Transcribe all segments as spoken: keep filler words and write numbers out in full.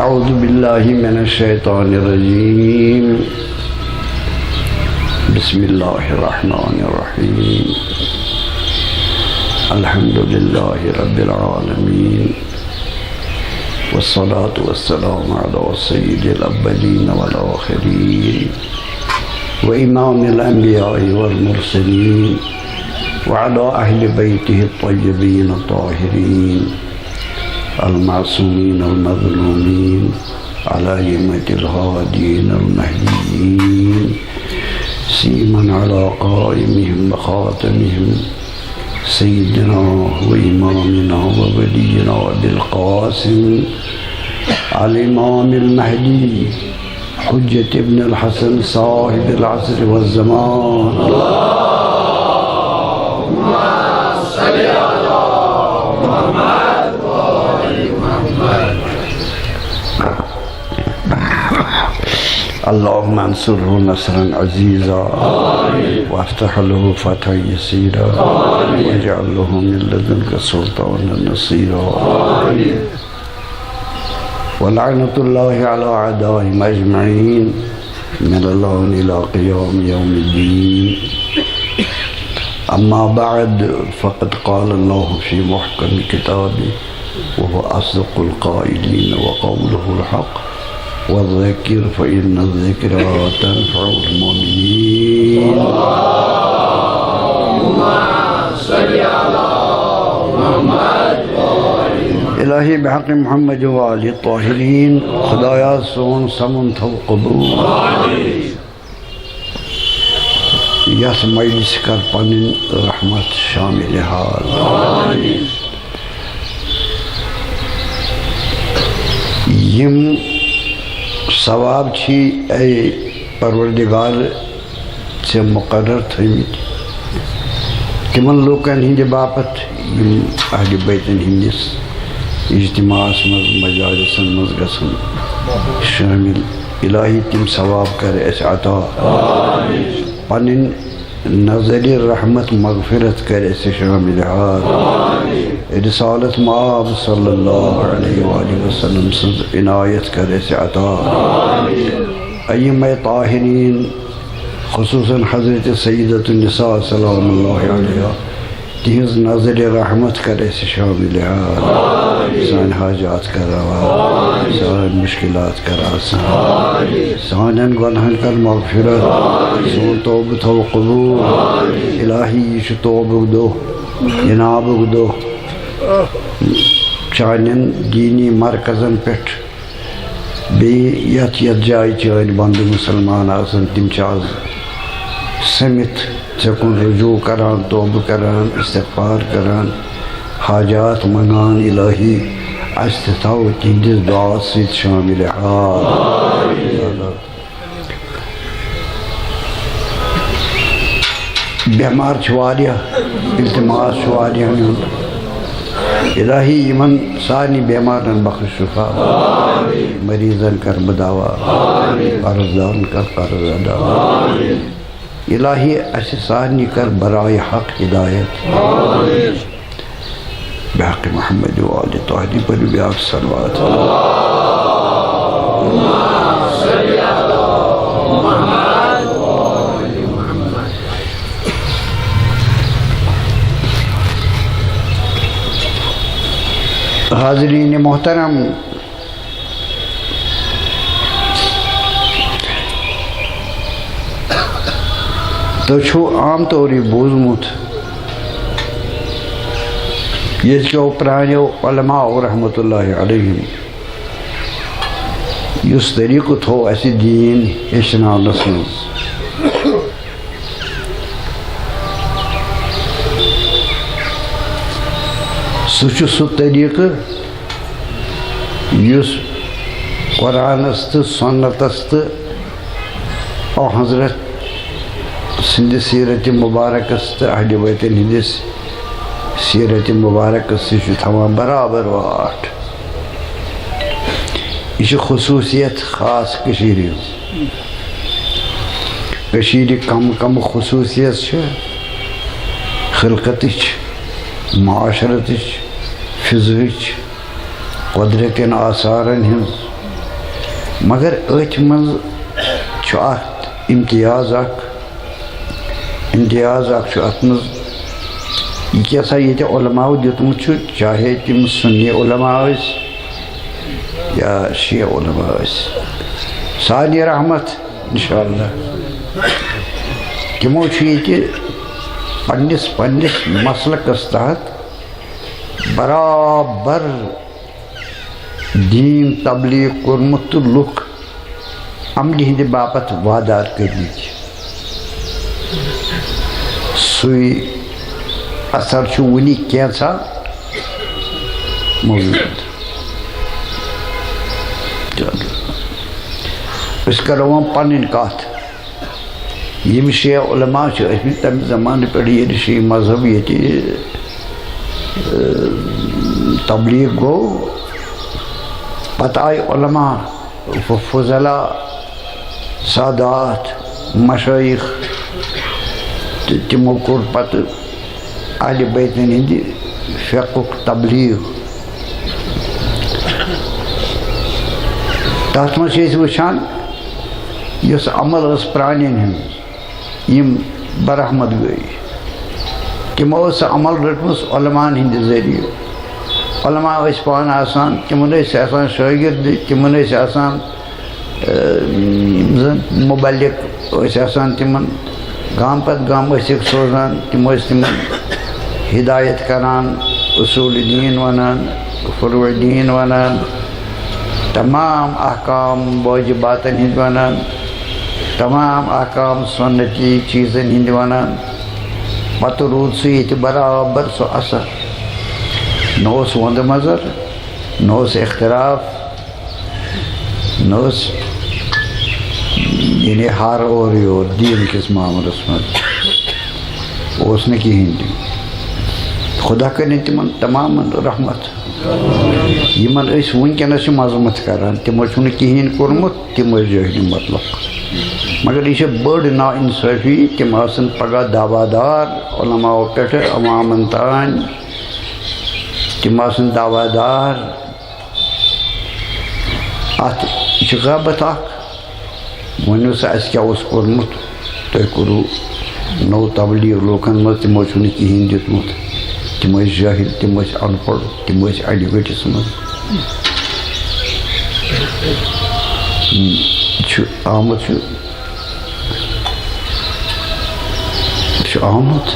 أعوذ بالله من الشيطان الرجيم. بسم الله الرحمن الرحيم. الحمد لله رب العالمين، والصلاة والسلام على سيد الأولين والآخرين، وإمام الأنبياء والمرسلين، وعلى أهل بيته الطيبين الطاهرين، المعصومين المظلومين، الأئمة الهادين المهديين، سيما على قائمهم وخاتمهم سيدنا وإمامنا وولينا أبي القاسم الإمام المهدي حجة ابن الحسن صاحب العصر والزمان. اللهم انصره نصرا عزيزا، وافتح له فتحا يسيرا، واجعل له من لدنك سلطانا نصيرا. ولعنة الله على أعدائهم أجمعين من الآن إلى قيام يوم الدين. أما بعد، فقد قال الله في محكم كتابه وهو أصدق القائلين وقوله الحق: وذكر فإن الذكرى تنفع المؤمنين. إلهي بحق محمد وآله الطاهرين، خدایا سون سمن تھو قبول۔ یتھ مجلس کر پنٕنۍ رحمت شامل حال۔ یِم ثواب چھی، اے پروردگار، ژےٚ مقرر تھٲومٕتۍ تِمن لوٗکن ہٕنٛدِ باپتھ، یِم اہلِ بیتن ہٕنٛدِس اجتماعس منٛز، مجالسن منٛز گژھن شٲمِل۔ الٰہی، تِم ثواب کر اَسہِ عطا۔ پنٕنۍ نظرِ رحمت مغفرت کر اَسہِ شٲمِل حال۔ رسالت مآب صلی اللہ علیہ وآلہ وسلم سٕنٛز عنایت کر اَسہِ عطا۔ ائمہ طاہرین، خصوصاً حضرت سیدۃ النساء سلام اللہ علیہا، تِہنٛز نظرِ رحمت کر اَسہِ شامل حال۔ سٲنۍ حاجات کر روا، سٲنۍ مشکلات کر آسان، سانٮ۪ن گۄنہن کر مغفرت، سون توبہٕ تھاو قبول۔ الٰہی، یہِ چھُ توبُک دۄہ، انابُک دۄہ۔ چانٮ۪ن دیٖنی مرکزن پٮ۪ٹھ بیٚیہِ یتھ یتھ جایہِ چٲنۍ بندٕ مسلمان آسن، تِم چھِ آز سٔمِتھ ژےٚ کُن رجوع کران، توبہٕ کران، استغفار کران، حاجات منگان۔ الٰہی، اسہِ تہِ تھاو تِہنٛدِس دعاہس سۭتۍ شامل حال۔ بیمار چھِ واریاہ، التماس چھُ واریاہن ہُنٛد۔ الٰہی، یِمن سارنٕے بیمارن بخش شفا۔ مریضن کر بدوا۔ قرض دارن کر قرض ادا۔ الٰہی، اسہِ سارنٕے کر برائے حق ہدایت۔ بحق محمد و آل طاہرین پٔرِو بیٛاکھ صلوات۔ حاضرین محترم، تۄہہِ چھُو عام طورٕے بوٗزمُت، ییٚتہِ کیو پرٛانیو علماء رحمتہ اللہ علیہم یُس طریٖقہٕ تھوٚو اَسہِ دیٖن ہیٚچھناونَس منٛز، سُہ چھُ سُہ طریٖقہٕ یُس قرآنس تہٕ سنتس تہٕ آ حضرت سٕنٛدِ سیرت مبارکس تہٕ اہلِ بیتن ہٕنٛدِس سیرت مبارکس سۭتۍ چھُ تھاوان برابر واٹھ۔ یہِ چھِ خصوٗصیت خاص کٔشیٖرِ ہٕنٛز۔ کٔشیٖرِ کم کم خصوٗصیت چھِ؟ خلقتٕچ، معاشرتٕچ، فضہٕچ، قۄدرتین آثارن ہٕنٛز، مگر أتھۍ منٛز چھُ اکھ امتیاز اکھ، امتیاز اکھ چھُ اتھ منٛز، یہِ کیٛاہ سا ییٚتہِ علماو دیُتمُت چھُ، چاہے تِم سُنی علماء ٲسۍ یا شیعہ علماء ٲسۍ، سارنٕے رحمت انشاءاللہ۔ تِمو چھُ ییٚتہِ پننِس پننِس مسلکس تحت برابر دین تبلیغ کوٚرمُت تہٕ لُکھ عملہِ ہٕنٛدِ باپتھ وادار کٔرمٕتۍ۔ سُے اثر چھُ وُنہِ کینٛژھا موجود۔ چلو، أسۍ کرو وۄنۍ پنٕنۍ کتھ۔ یِم شیعہ علماء چھِ ٲسمٕتۍ تَمہِ زمانہٕ پٮ۪ٹھ، ییٚلہِ شیعہ مذہب ییٚتہِ، ٲ، تبلیغ گوٚو، پتہٕ آیہِ علماء، ف-، فضلاء، سادات، مشایخ، تہٕ تِمو کوٚر پتہٕ اہلِ بیتن ہٕنٛدِ فقہُک تبلیغ۔ تَتھ منٛز چھِ أسۍ وٕچھان، یۄس عمل ٲس پرٛانٮ۪ن ہٕنٛز، یِم برحمت گٔے، تِمو ٲس سۄ عمل رٔٹمٕژ علماءن ہٕنٛدِ ذٔریعہٕ۔ علماء ٲسۍ پانہٕ آسان، تِمن ٲسۍ آسان شٲگِرد، تِمن ٲسۍ آسان، اَ، یِم زَن مُبلِغ ٲسۍ آسان، تِمن گامہٕ پتہٕ گامہٕ ٲسِکھ سوزان، تِم ٲسۍ تِمن ہدایت کران، اصوٗلِ دیٖن وَنان، فروٗعِ دیٖن وَنان، تمام احکام واجباتن ہٕنٛدۍ وَنان، تمام احکام سُنتی چیٖزن ہٕنٛدۍ وَنان۔ پتہٕ روٗد سُہ ییٚتہِ برابر سُہ اثر۔ نہ اوس وۄندٕ مَزر، نہ اوس اختلاف، نہ ٲس یعنی ہر اورٕ یور دیٖن کِس معاملس منٛز اوس نہٕ کِہیٖنۍ تہِ۔ خدا کٔرِن تِمن تمامن رحمت، یِمن أسۍ وٕنکیٚنس چھِ مذمت کران، تِمو چھُنہٕ کِہیٖنۍ کوٚرمُت، تِم ٲسۍ جٲہِل مطلق۔ مگر یہِ چھِ بٔڑ نااِنصٲفی، تِم آسن پگاہ دعویٰ دار علماء پٮ۪ٹھٕ عوامن تام، تِم آسن دعویٰ دار۔ اتھ چھِ غیبت اکھ۔ ؤنِو سا، اَسہِ کیٛاہ اوس کوٚرمُت؟ تۄہہِ کوٚروٕ نوٚو تبلیغ لوٗکن منٛز، تِمو چھُنہٕ کِہیٖنۍ دیُتمُت۔ تِم ٲسۍ جٲہِل، تِم ٲسۍ اَن پَڑھ، تِم ٲسۍ اَنہِ گٔٹِس منٛز۔ چھُ آمُت، چھُ، چھُ آمُت۔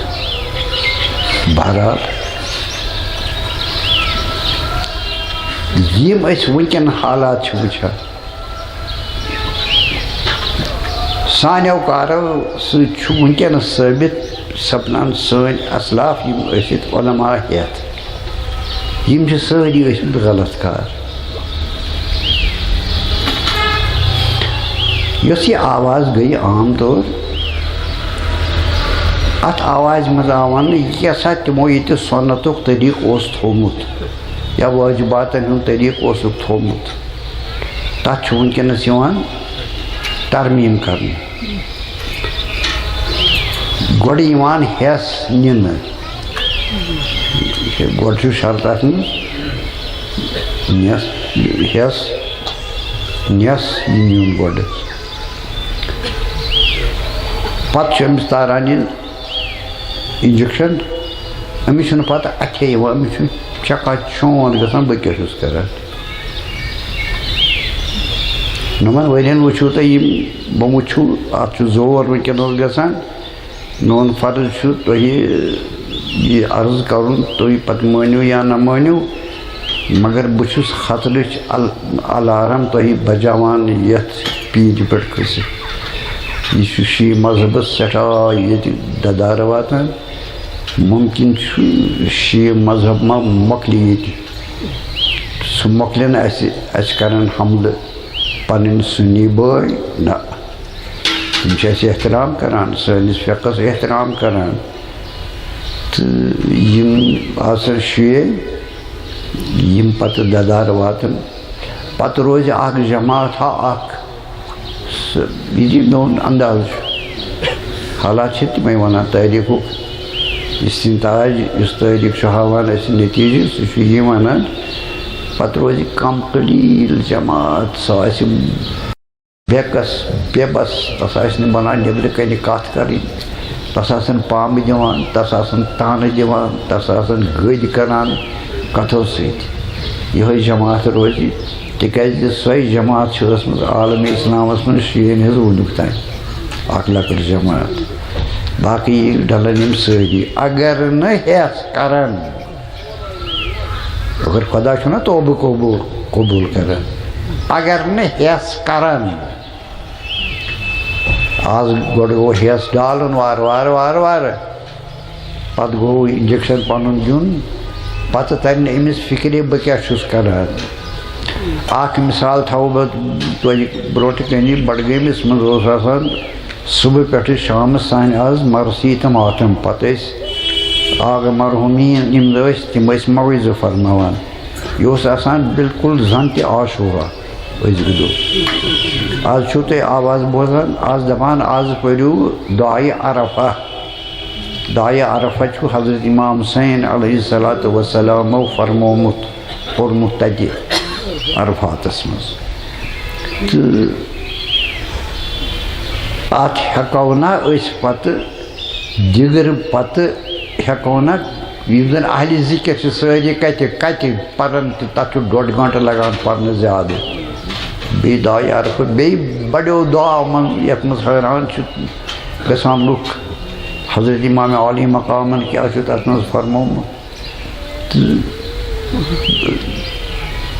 بہرحال، یِم أسۍ وٕنکیٚن حالات چھِ وٕچھان، سانیو کارو سۭتۍ چھُ وٕنکیٚنَس ثٲبت سپدان سٲنۍ اسلاف یِم ٲسِتھ علماء ہٮ۪تھ، یِم چھِ سٲری ٲسمٕتۍ غلط کار۔ یۄس یہِ آواز گٔیہِ عام طور، اَتھ آوازِ منٛز آو وَننہٕ، یہِ کیٛاہ سا تِمو ییٚتہِ سُنتُک طریٖقہٕ اوس تھوٚومُت یا واجباتَن ہُنٛد طریٖقہٕ اوسُکھ تھوٚومُت۔ تَتھ چھُ وٕنکیٚنَس یِوان ترمیٖم کرنہٕ۔ گۄڈٕ یِوان حِصہٕ نِنہٕ۔ گۄڈٕ چھُ شرط اَتھ منٛز نٮ۪ص-، حِصہٕ نٮ۪ص یہِ نیُن گۄڈٕ۔ پَتہٕ چھُ أمِس تاران یہِ injection۔ أمِس چھُنہٕ پَتہٕ اَتھے یِوان، أمِس چھُ چکا چونٛد گژھان، بہٕ کیٛاہ چھُس کران۔ نۄمَن ؤرین وٕچھِو تُہۍ یِم، بہٕ وٕچھِو، اَتھ چھُ زور وٕنکیٚنَس گژھان۔ میون فرض چھُ تۄہہِ یہِ عرض کرُن، تُہۍ پتہٕ مٲنِو یا نہ مٲنِو، مگر بہٕ چھُس خطرٕچ ال-، الارم تۄہہِ بجاوان یَتھ پیٖرِ پٮ۪ٹھ کھٔسِتھ۔ یہِ چھُ شیعہ مذہبس سٮ۪ٹھاہ ییٚتہِ ددارٕ واتان۔ مُمکِن چھُ شیعہ مذہب ما مۄکلہِ ییٚتہِ، سُہ مۄکلہِ نہٕ اَسہِ، اَسہِ کرن حملہٕ پنٕنۍ سُنی بٲے، نہ۔ تِم چھِ اَسہِ احترام کران، سٲنِس فقہس احترام کران۔ تہٕ یِم آسن شیعہ، یِم پتہٕ ددار واتن، پتہٕ روزِ اکھ جماعت ہا اکھ۔ سُہ، یہِ چھُ میون انداز چھُ۔ حالات چھِ تِمے وَنان، تٲریٖخُک استنتاج، یُس تٲریٖخ چھُ ہاوان اَسہِ نتیٖجہٕ، سُہ چھُ یی وَنان، پتہٕ روزِ کم قلیل جماعت، سۄ آسہِ بے کس، بے بس، تس آسہِ نہٕ بنان نیٚبرٕ کنہِ کتھ کرٕنۍ، تس آسن پامہٕ دِوان، تس آسن تانہٕ دِوان، تس آسن گٔدۍ کران کتھو سۭتۍ۔ یِہوٚے جماعت روزِ، تِکیازِ سۄے جماعت چھِ ٲسمٕژ عالمِ اسلامس منٛز شیٖعن ہٕنٛز وُنیُک تام، اکھ لۄکٕٹ جماعت۔ باقٕے ڈلن یِم سٲری، اگر نہٕ ہٮ۪س کرن، مگر خدا چھُنہ توبہٕ قبوٗل، قبوٗل کران۔ اگر نہٕ ہٮ۪س کران، آز گۄڈٕ گوٚو ہٮ۪س ڈالُن وارٕ وارٕ، وارٕ وارٕ۔ پتہٕ گوٚو injection پنُن دیُن۔ پتہٕ ترِ نہٕ أمِس فِکرِ، بہٕ کیٛاہ چھُس کران۔ اکھ مثال تھاوو بہٕ تۄہہِ برونٛٹھٕ کنہِ۔ بڈگٲمِس منٛز اوس آسان صبح پٮ۪ٹھٕ شامس تام آز مرثی تہٕ ماتم۔ پتہٕ ٲسۍ آغا مرحوٗمین، یِم ٲسۍ، تِم ٲسۍ موعظہٕ فرماوان۔ یہِ اوس آسان بالکل زن تہِ عاشورہ أزیُک دۄہ۔ آز چھُو تُہۍ آواز بوزان، آز دپان، آز پٔرِو دعایہِ عرفہ۔ دعایہِ عرفہ چھُ حضرت امام حسین علیہ الصلوۃ والسلامو فرمومُت، پوٚرمُت تتہِ عرفاتس منٛز۔ تہٕ اتھ ہٮ۪کو نہ أسۍ پتہٕ دِگرٕ پتہٕ ہٮ۪کو نہ، یِم زن اہلِ ذِکر چھِ سٲری، کتہِ، کتہِ پرن تہٕ تتھ چھُ ڈۄڈ گٲنٛٹہٕ لگان پرنس زیادٕ۔ بیٚیہِ دعایہِ عرفہٕ، بیٚیہِ بڑیو دعا منٛز، یتھ منٛز حٲران چھِ گژھان لُکھ۔ حضرت امام عالی مقامن کیٛاہ چھُ تتھ منٛز فرمومُت؟ تہٕ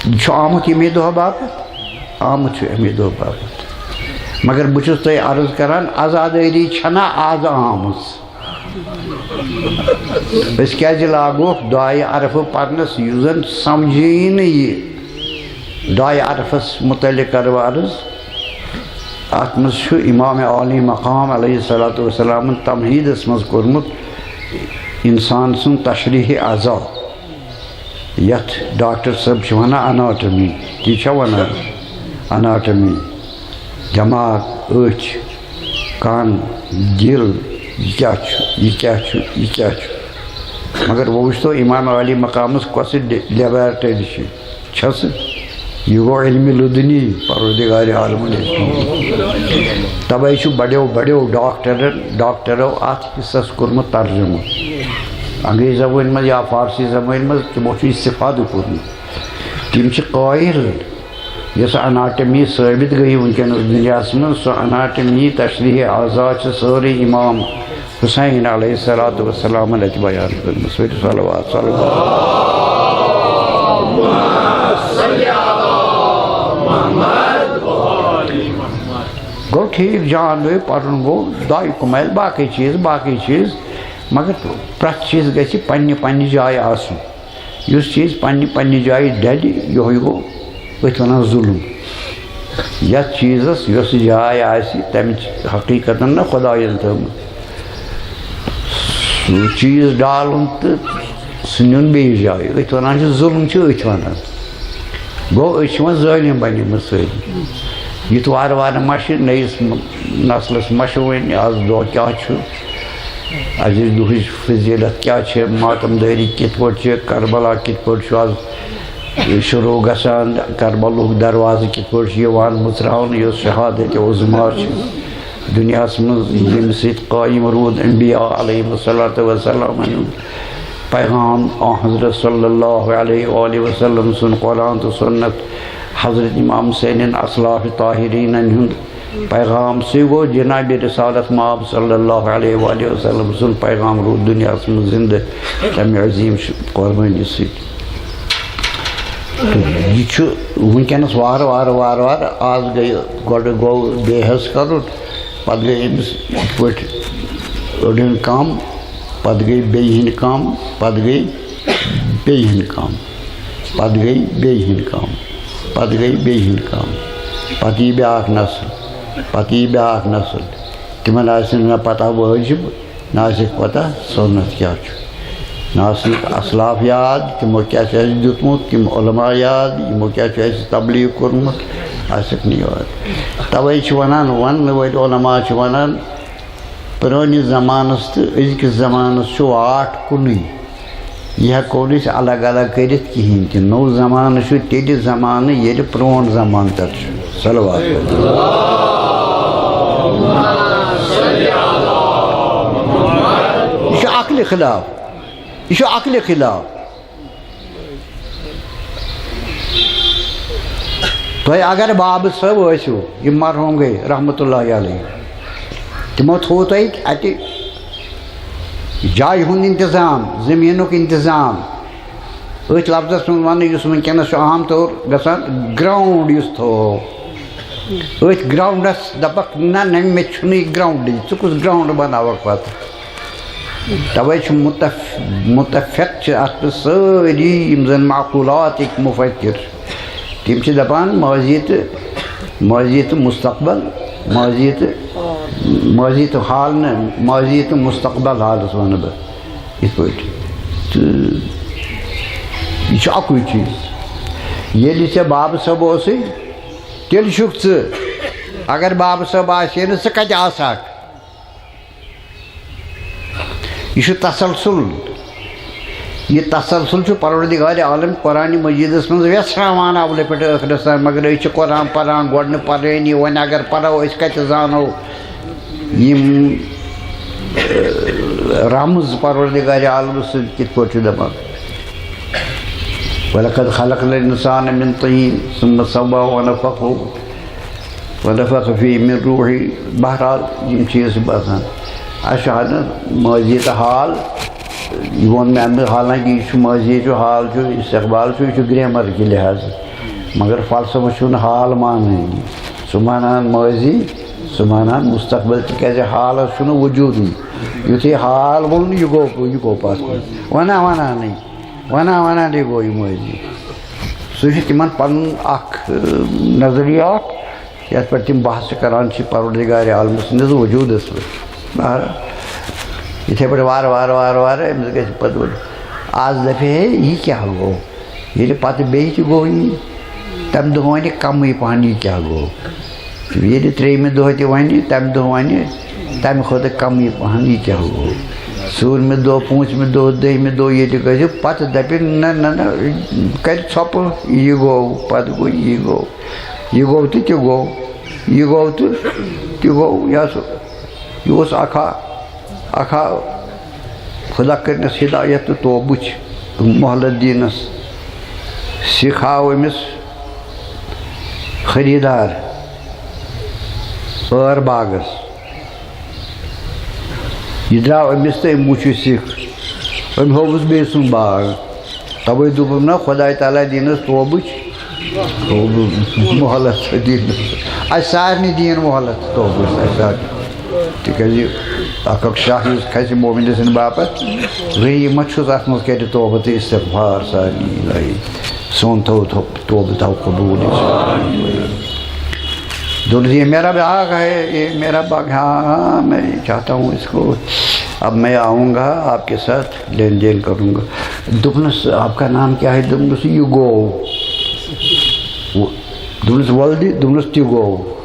یہِ چھُ آمُت ییٚمے دۄہ باپتھ، آمُت چھُ اَمے دۄہ باپتھ۔ مگر بہٕ چھُس تۄہہِ عرض کران، عزادٲری چھَنہ آز آمٕژ۔ أسۍ کیٛازِ لاگوکھ دعایہِ عرفہٕ پرنس، یُس زن سمجھیی نہٕ یہِ؟ دعایہِ عرفس متعلق کرو عرض۔ اتھ منٛز چھُ امام عالی مقام علیہ الصلوۃ والسلامن تمہیدس منٛز کوٚرمُت انسان سُنٛد تشریح اعضا، یتھ ڈاکٹر صٲب چھِ ونان anatomy، تی چھا ونان anatomy؟ دٮ۪ماغ، أچھ، کن، دِل، یہِ کیٛاہ چھُ، یہِ کیٛاہ چھُ، یہِ کیٛاہ چھُ؟ مگر وۄنۍ وٕچھتو امام عالی مقامس کۄسہٕ ڈِ-، laboratory چھِ؟ چھَسہٕ؟ یہِ گوٚو علمِ لدنی، پروردگار عالمن ہیٚچھنومُت۔ توے چھُ بڑیو بڑیو ڈاکٹرن، ڈاکٹرو اتھ حصس کوٚرمُت ترجمہٕ۔ انگریزی زبٲنۍ منٛز یا فارسی زبٲنۍ منٛز تِمو چھُ استفادٕ کوٚرمُت۔ تِم چھِ قٲیِل، یۄس anatomy ثٲبت گٔیہِ وٕنکیٚنَس دُنیاہَس منٛز، سۄ anatomy، تشریح اعضا، چھِ سٲرٕے امام حسین علیہ الصلوۃ والسلامن اَتہِ بیان کٔرمٕژ۔ ؤرِو صلوات، صلوات۔ گوٚو ٹھیٖک، جان گٔے، پَرُن گوٚو، دۄیہِ کُمہِ آیہِ، باقٕے چیٖز، باقٕے چیٖز، مگر پرٛٮ۪تھ چیٖز گژھِ پنٛنہِ پنٛنہِ جایہِ آسُن۔ یُس چیٖز پننہِ پننہِ جایہِ ڈلہِ، یِہوٚے گوٚو أتھۍ ونان ظُلُم۔ یتھ چیٖزس یۄس جاے آسہِ، تمِچ حقیقتن نہ خۄداین تھٲومٕژ، سُہ چیٖز ڈالُن تہٕ سُہ نیُن بیٚیِس جایہِ، أتھۍ ونان چھِ ظُلُم، چھِ أتھۍ ونان۔ گوٚو، أسۍ چھِ وۄنۍ ظٲلِم بنیمٕتۍ سٲری۔ یُتھ وارٕ وارٕ مشہِ نٔیِس م-، نسلس مشہِ وۄنۍ آز دۄہ کیٛاہ چھُ، عزیز دۄہٕچ فضیلت کیٛاہ چھِ، ماتم دٲری کِتھ پٲٹھۍ چھِ، کربلا کِتھ پٲٹھۍ چھُ آز شروع گژھان، کربلہُک دروازٕ کِتھ پٲٹھۍ چھُ یِوان مُژراونہٕ، یۄس شہادت عظمیٰ چھِ دُنیاہَس منٛز، ییٚمہِ سۭتۍ قٲیِم روٗد انبیاء علیہم الصلوۃ والسلام ہُنٛد پیغام، آ حضرت صلی اللہ علیہ وآلہ وسلم سُنٛد قرآن تہٕ سُنت، حضرت امام حسینن اسلاف طاہرینن ہُنٛد پیغام، سُے گوٚو جناب رسالت مآب صلی اللہ علیہ وآلہ وسلم سُنٛد پیغام روٗد دُنیاہَس منٛز زِندٕ تَمہِ عظیٖم ش-، قۄربٲنی سۭتۍ۔ تہٕ یہِ چھُ وٕنکیٚنَس وارٕ وارٕ، وارٕ وارٕ، آز گٔے، گۄڈٕ گوٚو بیٚیہِ حظ کَرُن، پَتہٕ گٔے أمِس یِتھ پٲٹھۍ أڑۍ ہٕنٛدۍ کَم، پَتہٕ گٔے بیٚیہِ ہٕنٛدۍ کَم، پَتہٕ گٔے بیٚیہِ ہٕنٛدۍ کَم، پَتہٕ گٔے بیٚیہِ ہٕنٛدۍ کَم، پَتہٕ گٔے بیٚیہِ ہٕنٛدۍ کَم، پَتہٕ یی بیٛاکھ نسل، پَتہٕ یی بیٛاکھ نسل۔ تِمَن آسہِ نہٕ نہ پَتہ وٲجِب، نہ آسٮ۪کھ پَتہ سُنت کیٛاہ چھُ، نہ آسنَکھ اسلاف یاد، تِمو کیٛاہ چھُ اَسہِ دیُتمُت، تِم علماء یاد، یِمو کیٛاہ چھُ اَسہِ تبلیغ کوٚرمُت، آسٮ۪کھ نہٕ یاد۔ تَوَے چھِ وَنان، وَننہٕ وٲلۍ علماء چھِ وَنان، پرٛٲنِس زمانَس تہٕ أزکِس زمانَس چھُ واٹھ کُنُے۔ یہِ ہٮ۪کو نہٕ أسۍ الگ الگ کٔرِتھ کِہیٖنۍ تہِ۔ نوٚو زمانہٕ چھُ تیٚلہِ زمانہٕ، ییٚلہِ پرٛون زمانہٕ تَتھ چھُ۔ صلوات۔ یہِ چھُ عقلہِ خلاف۔ یہِ چھُ عقلہِ خلاف۔ تۄہہِ اگر بابہٕ صٲب ٲسِو، یِم مرحوٗم گٔے رحمتہ اللہ علیہ، تِمو تھوٚو تۄہہِ اَتہِ جایہِ ہُنٛد انتظام، زٔمیٖنُک انتظام۔ أتھۍ لفظس منٛز ونہٕ، یُس وٕنکیٚنس چھُ عام طور گژھان، ground یُس تھوٚو۔ أتھۍ groundس دپکھ، نہ، نہ، مےٚ چھُنہٕ یہِ groundٕے، ژٕ کُس ground بناوکھ پتہٕ؟ توے چھُ متف-، متفق چھِ اتھ پٮ۪ٹھ سٲری یِم زن معقولاتٕکۍ مفکر چھِ۔ تِم چھِ دپان ماضی تہٕ، ماضی تہٕ مستقبل، ماضی تہٕ، ماضی تہٕ حال نہٕ، ماضی تہٕ مستقبل حالس ونہٕ بہٕ یِتھ پٲٹھۍ۔ تہٕ یہِ چھُ اکُے چیٖز۔ ییٚلہِ ژےٚ بابہٕ صٲب اوسُے، تیٚلہِ چھُکھ ژٕ۔ اگر بابہٕ صٲب آسہِ ہے نہٕ، ژٕ کتہِ آسہٕ ہاکھ؟ یہِ چھُ تسلسل۔ یہِ تسلسل چھُ پروردگار عالم قرآن مجیدس منٛز ویژھراوان اولہٕ پٮ۪ٹھ ٲخرس تام، مگر أسۍ چھِ قرآن پران، گۄڈٕ نہٕ پرٲنی، وۄنۍ اگر پرو، أسۍ کتہِ زانو یِم، ٲہ، رمز پروردگار عالم سٕنٛدۍ کِتھ پٲٹھۍ چھِ دپان؟ وَلَقَدْ خَلَقْنَا الْإِنسَانَ مِنْ طِينٍ ثُمَّ سَوَّاهُ وَنَفَخَ، وَنَفَخَ فِيهِ مِنْ رُوحِهِ۔ بہرحال، یِم چیٖز چھِ باسان۔ اَسہِ چھُ ہَنہٕ ماضی تہٕ حال، یہِ ووٚن مےٚ اَمہِ، حالانکہِ یہِ چھُ ماضی چھُ، حال چھُ، استقبال چھُ، یہِ چھُ grammar کہِ لحاظہٕ۔ مگر فلسفہٕ چھُنہٕ حال مانٲنی۔ سُہ مانان ماضی، سُہ مانان مستقبل، تِکیٛازِ حالَس چھُنہٕ وجوٗدٕے۔ یُتھُے حال ووٚن، یہِ گوٚو، یہِ گوٚو پَتھ کُن۔ وَنا وَنانٕے۔ وَنان وَنان تہِ گوٚو یہِ مٲضی۔ سُہ چھُ تِمن پنُن اکھ، ٲ، نظریہ اکھ، یتھ پٮ۪ٹھ تِم بحث چھِ کران چھِ پروردگار عالم سٕنٛدِس وجوٗدس پٮ۪ٹھ۔ بہرحال، یِتھے پٲٹھۍ وارٕ وارٕ وارٕ وارٕ أمِس گژھِ پتہٕ وۄنۍ، از دپہِ ہے، یہِ کیٛاہ گوٚو؟ ییٚلہِ پتہٕ بیٚیہِ تہِ گوٚو یی، تمہِ دۄہ ونہِ کمٕے پہن، یہِ کیٛاہ گوٚو؟ ییٚلہِ ترٛیٚیِمہِ دۄہ تہِ ونہِ، تمہِ دۄہ ونہِ تمہِ کھۄتہٕ کمٕے پہن، یہِ کیٛاہ گوٚو؟ ژوٗرمہِ دۄہ، پوٗنٛژمہِ دۄہ، دٔہمہِ دۄہ ییٚلہِ گژھِ، پتہٕ دپہِ، نہ، نہ، نہ، کرِ ژھۄپہٕ، یہِ گوٚو، پتہٕ گوٚو، یہِ گوٚو، یہِ گوٚو تہٕ تہِ گوٚو، یہِ گوٚو تہٕ تہِ گوٚو، یہِ ہسا، یہِ اوس اکھا، اکھا خدا کٔرنَس ہدایت تہٕ توبٕچ مۄہلت دینَس۔ سِکھ آو أمِس خریٖدار ٲر باغس۔ یہِ درٛاو أمِس تہٕ أمۍ وُچھ یہِ سِکھ۔ أمۍ ہووُس بیٚیہِ سُنٛد باغ۔ تَوَے دوٚپُن نہ، خۄداے تعالیٰ دِنَس توبٕچ، توبہٕ مۄہلت دِنَس۔ اَسہِ سارنٕے دِیِن مۄہلت توبٕچ، اَسہِ سارنٕے۔ تِکیٛازِ اَکھ اَکھ شاہ یُس کھسہِ مومنہِ سٕنٛدِ باپتھ، غنیٖمت چھُس اَتھ منٛز، کَرِ توبہٕ تہٕ استغفار سارنٕے الہی۔ سون تھوٚو تھوٚو توبہٕ تھاو قبوٗل۔ دوٚپنَس، یہ میرا باغ ہے، یہ میرا باغ، ہاں، ہاں، میں چاہتا ہوں اس کو، اب میں آؤں گا آپ کے ساتھ۔ لین دین کروں گا۔ دوٚپنَس، آپ کا نام کیا ہے؟ دوٚپنَس، یہِ گوٚو۔ دوٚپنَس، وَلدِ، دوٚپنَس، تہِ گوٚو۔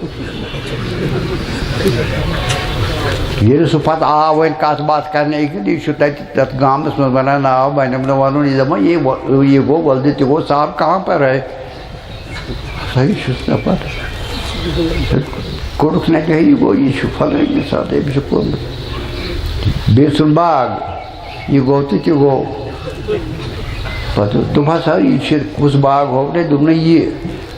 ییٚلہِ سُہ پَتہٕ آو وۄنۍ کَتھ باتھ کَرنہِ أکِس، یہِ چھُ تَتہِ تَتھ گامَس منٛز وَنان ناو، بہٕ نِمہٕ نہٕ وَنُن یہِ دَپان، یہِ وَ-، یہِ گوٚو وَلدِ تہِ گوٚو، صاحب کہاں پر ہے؟ صحیح چھُس نہٕ پَتہ۔ کوٚرُکھ نہ کینٛہہ، یہِ گوٚو، یہِ چھُ فلٲنۍ ساتہٕ أمِس چھُ کوٚرمُت۔ بیٚیہِ ژھُن باغ، یہِ گوٚو تہٕ تہِ گوٚو۔ پَتہٕ دوٚپ ہسا، یہِ چھِ کُس باغ ہوو تۄہہِ؟ دوٚپنَے یہِ۔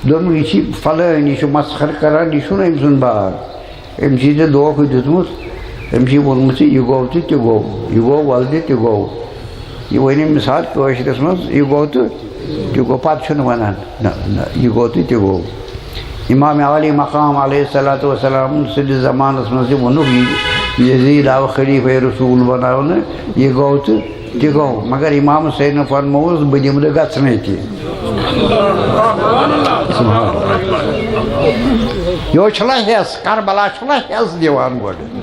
دوٚپُن، یہِ چھِ فلٲنۍ، یہِ چھُ مسخر کران، یہِ چھُنہٕ أمۍ سُنٛد باغ۔ أمۍ چھِ ژےٚ دھوکہٕ دیُتمُت، أمۍ چھِ ووٚنمُت ژےٚ، یہِ گوٚو تہٕ تہِ گوٚو، یہِ گوٚو وَلدِ تہِ گوٚو۔ یہِ وَنہِ مثال کٲشرِس منٛز، یہِ گوٚو تہٕ تہِ گوٚو، پَتہٕ چھُنہٕ وَنان، نہ، نہ، یہِ گوٚو تہٕ تہِ گوٚو۔ امام عالی مقام علیہ الصلوۃ والسلام سٕنٛدِس زمانَس منٛز تہِ ووٚنُکھ، یہِ یزید آو خلیفہ رسول بناونہٕ، یہِ گوٚو تہٕ تہِ گوٚو۔ مگر امام حسینَن فرمووُس، بہٕ دِمہٕ نہٕ گژھنَے تہِ۔ سبحان اللہ۔ یہِ چھُنہ حصہٕ، کربلا چھُنہ حصہٕ دِوان گۄڈٕ۔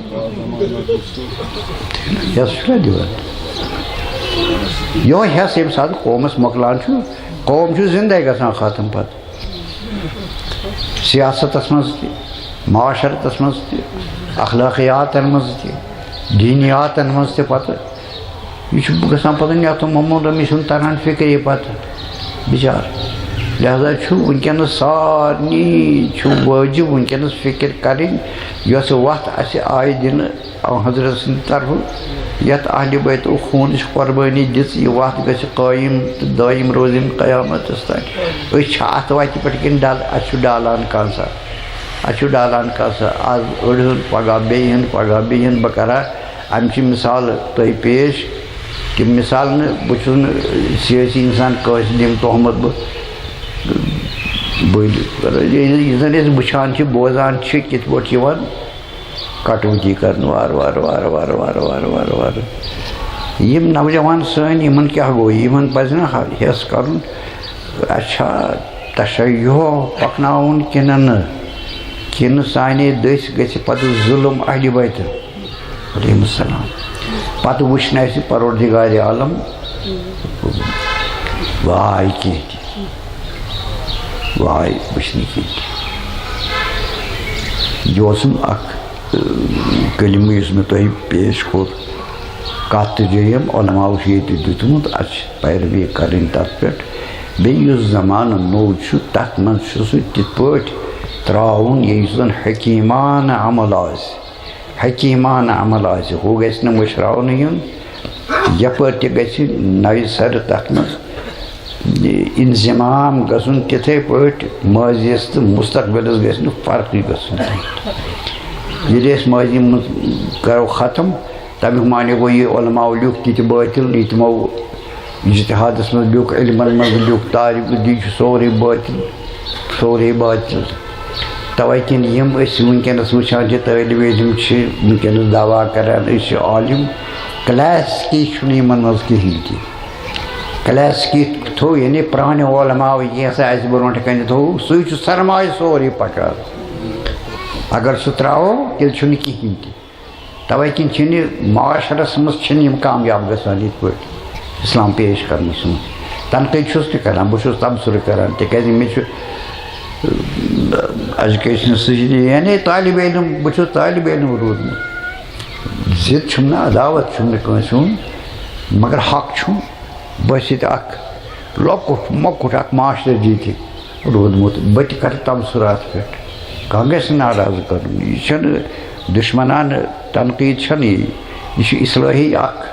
حصہٕ چھُنہ دِوان۔ یِہوٚے حصہٕ ییٚمہِ ساتہٕ قومَس مۄکلان چھُ، قوم چھُ زِندَے گژھان ختم پَتہٕ۔ سیاستَس منٛز تہِ، معاشرتَس منٛز تہِ، اخلٲقیاتَن منٛز تہِ، دینیاتَن منٛز تہِ پَتہٕ۔ یہِ چھُ گژھان پَتہٕ نیتھُ محمد رمی سُنٛد تَران فِکرِ پَتہٕ، بِچار۔ لہذا چھُ وٕنکیٚنَس سارنٕے چھُ وٲجِب وٕنکیٚنَس فِکر کَرٕنۍ، یۄس وَتھ اَسہِ آیہِ دِنہٕ حضرت سٕنٛدِ طرفہٕ، یَتھ اہلِ بیتو خوٗنٕچ قۄربٲنی دِژ، یہِ وَتھ گژھِ قٲیِم تہٕ دٲیِم روزٕنۍ قیامتَس تام۔ أسۍ چھِ اَتھ وَتہِ پٮ۪ٹھ کِنہٕ ڈَل-، اَسہِ چھُ ڈالان کانٛہہ سا، اَسہِ چھُ ڈالان کانٛہہ سا، آز أڑۍ ہُنٛد، پَگاہ بیٚیہِ ہُنٛد، پَگاہ بیٚیہِ ہُنٛد۔ بہٕ کَرٕ ہا اَمہِ چہِ مِثال تۄہہِ پیش، تِم مِثال نہٕ، بہٕ چھُس نہٕ سیٲسی اِنسان، کٲنٛسہِ دِمہٕ تۄہمت بہٕ۔ بٔلۍ یہِ زَن أسۍ وٕچھان چھِ، بوزان چھِ، کِتھ پٲٹھۍ چھِ یِوان کٹوتی کرنہٕ وارٕ وارٕ، وارٕ وارٕ، وارٕ وارٕ، وارٕ وارٕ۔ یِم نوجوان سٲنۍ، یِمن کیٛاہ گوٚو؟ یِمن پزِ نہ ہا-، ہٮ۪س کرُن، اچھا، تشیع پکناوُن کِنہٕ نہٕ؟ کِنہٕ سانے دٔسۍ گژھِ پتہٕ ظلم اہلِ بیتہٕ علیہم السلام؟ پتہٕ وٕچھنہٕ اَسہِ پروردگار عالم وارٕ کینٛہہ تہِ۔ وارٕ وٕچھنہٕ کینٛہہ۔ یہِ اوسُم اکھ، اۭں، کلمہٕ یُس مےٚ تۄہہِ پیش کوٚر، کتھ تہٕ جیم علماوو چھُ ییٚتہِ دیُتمُت، اَسہِ چھِ پیروی کرٕنۍ تتھ پٮ۪ٹھ۔ بیٚیہِ یُس زمانہٕ نوٚو چھُ، تتھ منٛز چھُ سُہ تِتھ پٲٹھۍ ترٛاوُن، یہِ یُس زن حکیٖمانہٕ عمل آسہِ، حکیٖمانہٕ عمل آسہِ، ہُہ گژھِ نہٕ مٔشراونہٕ یُن۔ یپٲرۍ تہِ گژھِ نوِ سرٕ تتھ منٛز انضمام گژھُن، تِتھے پٲٹھۍ ماضیس تہٕ مستقبلس گژھِ نہٕ فرقٕے گژھُن۔ ییٚلہِ أسۍ ماضی منٛز کرو ختم، تمیُک معنی گوٚو، یہِ علماو لیوٚکھ تہِ تہِ باطل، یہِ تِمو اجتہادس منٛز لیوٚکھ، علمن منٛز لیوٚکھ، تاریخ دی چھُ سورُے باطل، سورُے باطل۔ توے کِنۍ یِم أسۍ وٕنکیٚنَس وٕچھان چھِ، طٲلبِ علم چھِ وٕنکیٚنَس دعویٰ کران، أسۍ چھِ عالم، کلاسکی چھُنہٕ یِمَن منٛز کِہیٖنۍ تہِ۔ کلاسکی تھوٚو، یعنی پرٛانیو علماو یہِ ہسا اَسہِ برونٛٹھ کَنہِ تھوٚو، سُے چھُ سرمایہِ سورُے پَکان۔ اگر سُہ ترٛاوو، تیٚلہِ چھُنہٕ کِہیٖنۍ تہِ۔ توے کِنۍ چھِنہٕ یہِ معاشرس منٛز چھِنہٕ یِم کامیاب گژھان یِتھ پٲٹھۍ اسلام پیش کرنس منٛز۔ تنقید چھُس تہِ کران، بہٕ چھُس تبصرٕ کران، تِکیازِ مےٚ چھُ، اہ، ایجوکیشن سۭتۍ، یعنی طالب علم، بہٕ چھُس طالب علم روٗدمُت۔ ضد چھُم نہٕ، عداوت چھُم نہٕ کٲنٛسہِ ہُنٛد، مگر حق چھُم۔ بہٕ چھُس ییٚتہِ اکھ لۄکُٹ مۄکُٹ اکھ ماسٹر جی تہِ روٗدمُت، بہٕ تہِ کرٕ تبصرٕ اتھ پٮ۪ٹھ۔ کانٛہہ گژھِ نہٕ ناراض کرُن، یہِ چھَنہٕ دُشمنانہٕ تنقید چھَنہٕ یہِ، یہِ چھُ اصلٲحی اکھ،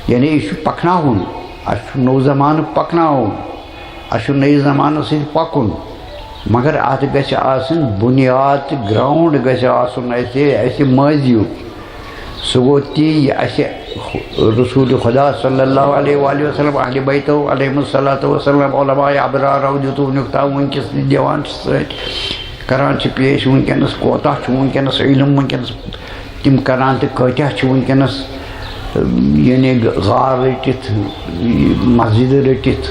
یعنی یہِ چھُ پکناوُن، اَسہِ چھُ نوٚو زمانہٕ پکناوُن، اَسہِ چھُ نٔیِس زمانس سۭتۍ پکُن، مگر اتھ گژھِ آسٕنۍ بُنیاد تہٕ ground گژھِ آسُن اَسہِ، اَسہِ ماضیُک۔ سُہ گوٚو تی، یہِ اَسہِ رسول خدا صلی اللہ علیہ وآلہ وسلم، اہل بیتو علیہم الصلوۃ والسلام، علماء ابرارو دیُت وٕنیُک تام، وٕنکیٚس تہِ دِوان چھِ سۭتۍ، کران چھِ پیش وٕنکیٚنَس، کوتاہ چھُ وٕنکیٚنَس علم وٕنکیٚنَس تِم کران تہٕ کۭتیٛاہ چھِ وٕنکیٚنَس، یعنی غار رٔٹِتھ، مسجدٕ رٔٹِتھ،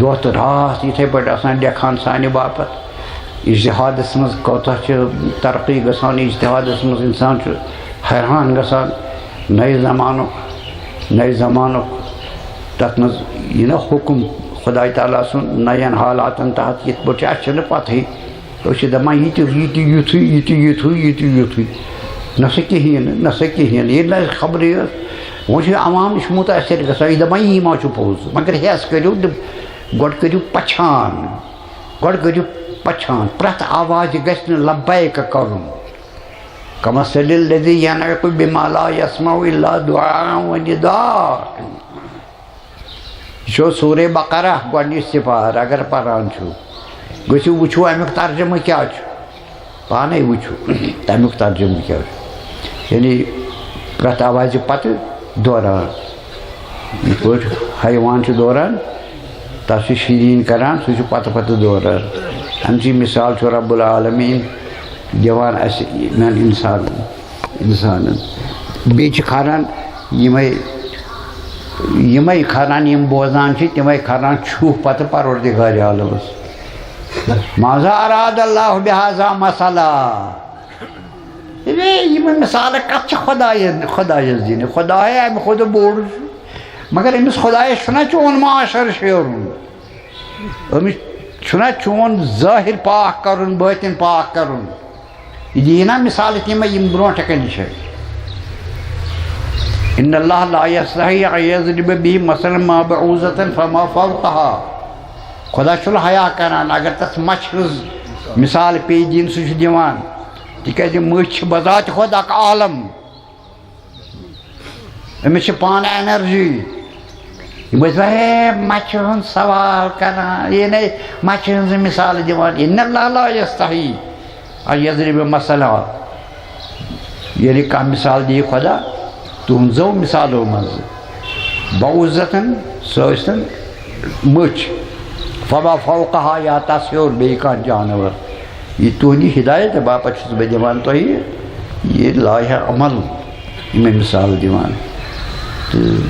دۄہ تہٕ راتھ یِتھَے پٲٹھۍ آسان لیکھان سانہِ باپتھ۔ اجتہادس منٛز کوتاہ چھِ ترقی گژھان، اجتہادس منٛز انسان چھُ حیران گژھان۔ نئے زمانُک، نئے زمانُک تتھ منٛز یہِ نہ حکم خداے تعالیٰ سُنٛد نَین حالاتن تحت کِتھ پٲٹھۍ چھُ، اَسہِ چھُنہٕ پتہٕے۔ أسۍ چھِ دپان، یہِ تہِ، یہِ تہِ یُتھُے، یہِ تہِ یُتھُے، یہِ تہِ یُتھُے۔ نہ سا کِہیٖنۍ نہٕ، نہ سا کِہیٖنۍ نہٕ۔ ییٚلہِ نہٕ اَسہِ خبرٕے ٲس، وۄنۍ چھِ عوام نِش مُتٲثر گژھان، یہِ دپان، یی ما چھُ پوٚز؟ مگر ہیٚس کٔرِو، گۄڈٕ کٔرِو پچھان۔ گۄڈٕ کٔرِو پچھان، پرٛٮ۪تھ آوازِ گژھِ نہٕ لبیک کرُن۔ کمثل الذی ینعق بما لا یسمع الا دعاء و نداء۔ یہِ چھو سورہ بقرہ گۄڈٕنِچ سپار، اگر پران چھُو، گٔژھِو وٕچھِو امیُک ترجمہٕ کیٛاہ چھُ، پانے وٕچھِو تمیُک ترجمہٕ کیٛاہ چھُ۔ یعنی پرٛٮ۪تھ آوازِ پتہٕ دوران، یِتھ پٲٹھۍ حیوان چھُ دوران، تَس چھُ شیٖریٖن کران، سُہ چھُ پتہٕ پتہٕ دوران۔ اَمچی مثال چھُ رب العالمین دِوان اَسہِ، یِمن اِنسانن، اِنسانن۔ بیٚیہِ چھِ کھاران یِمے، یِمے کھاران، یِم بوزان چھِ، تِمے کھاران چھُہ پتہٕ پروردگار عالمس۔ ماذا اراد اللہ بہذا مثلا؟ ہے، یِم مثالہٕ کتھ چھِ خۄدایَن، خۄدایَس دِنہِ؟ خۄداے اَمہِ کھۄتہٕ بوٚڑ چھُ۔ مگر أمِس خۄدایَس چھُنہ چون معاشر شیرُن؟ أمِس چھُنہ چون ظٲہِر پاک کرُن، بٲطِن پاک کرُن؟ یہِ دِیہِ نا مثالہٕ تِمے یِم برونٛٹھ کنہِ چھِ۔ ان اللہ لا یستحی ان یضرب بہ مثلا ما بعوضۃ فما فوقها۔ خدا چھُنہٕ حیا کران اگر تس مچھِ ہٕنٛز مثال پیٚیہِ دِنۍ، سُہ چھُ دِوان۔ تِکیٛازِ مٔچھ چھِ بذات خود اکھ عالم، أمِس چھِ پانہٕ انرجی۔ یِم ٲسۍ واریاہ مچھِ ہُنٛد سوال کران، یعنی مچھِ ہٕنٛز مثال دِوان۔ ان اللہ لا یستحی ان یضرب مثلا۔ ییٚلہِ کانٛہہ مثال دِیہِ خدا، تُہنٛزو مثالو منٛز، بعوضۃ، سۄ ٲسۍتن مٔچھ، فما فوقها، یا تس ہیوٚر بیٚیہِ کانٛہہ جانور۔ یہِ تُہنٛدِ ہدایت باپتھ چھُس بہٕ دِوان تۄہہِ یہِ لایحہ عمل، یِمے مثال دِوان۔ تہٕ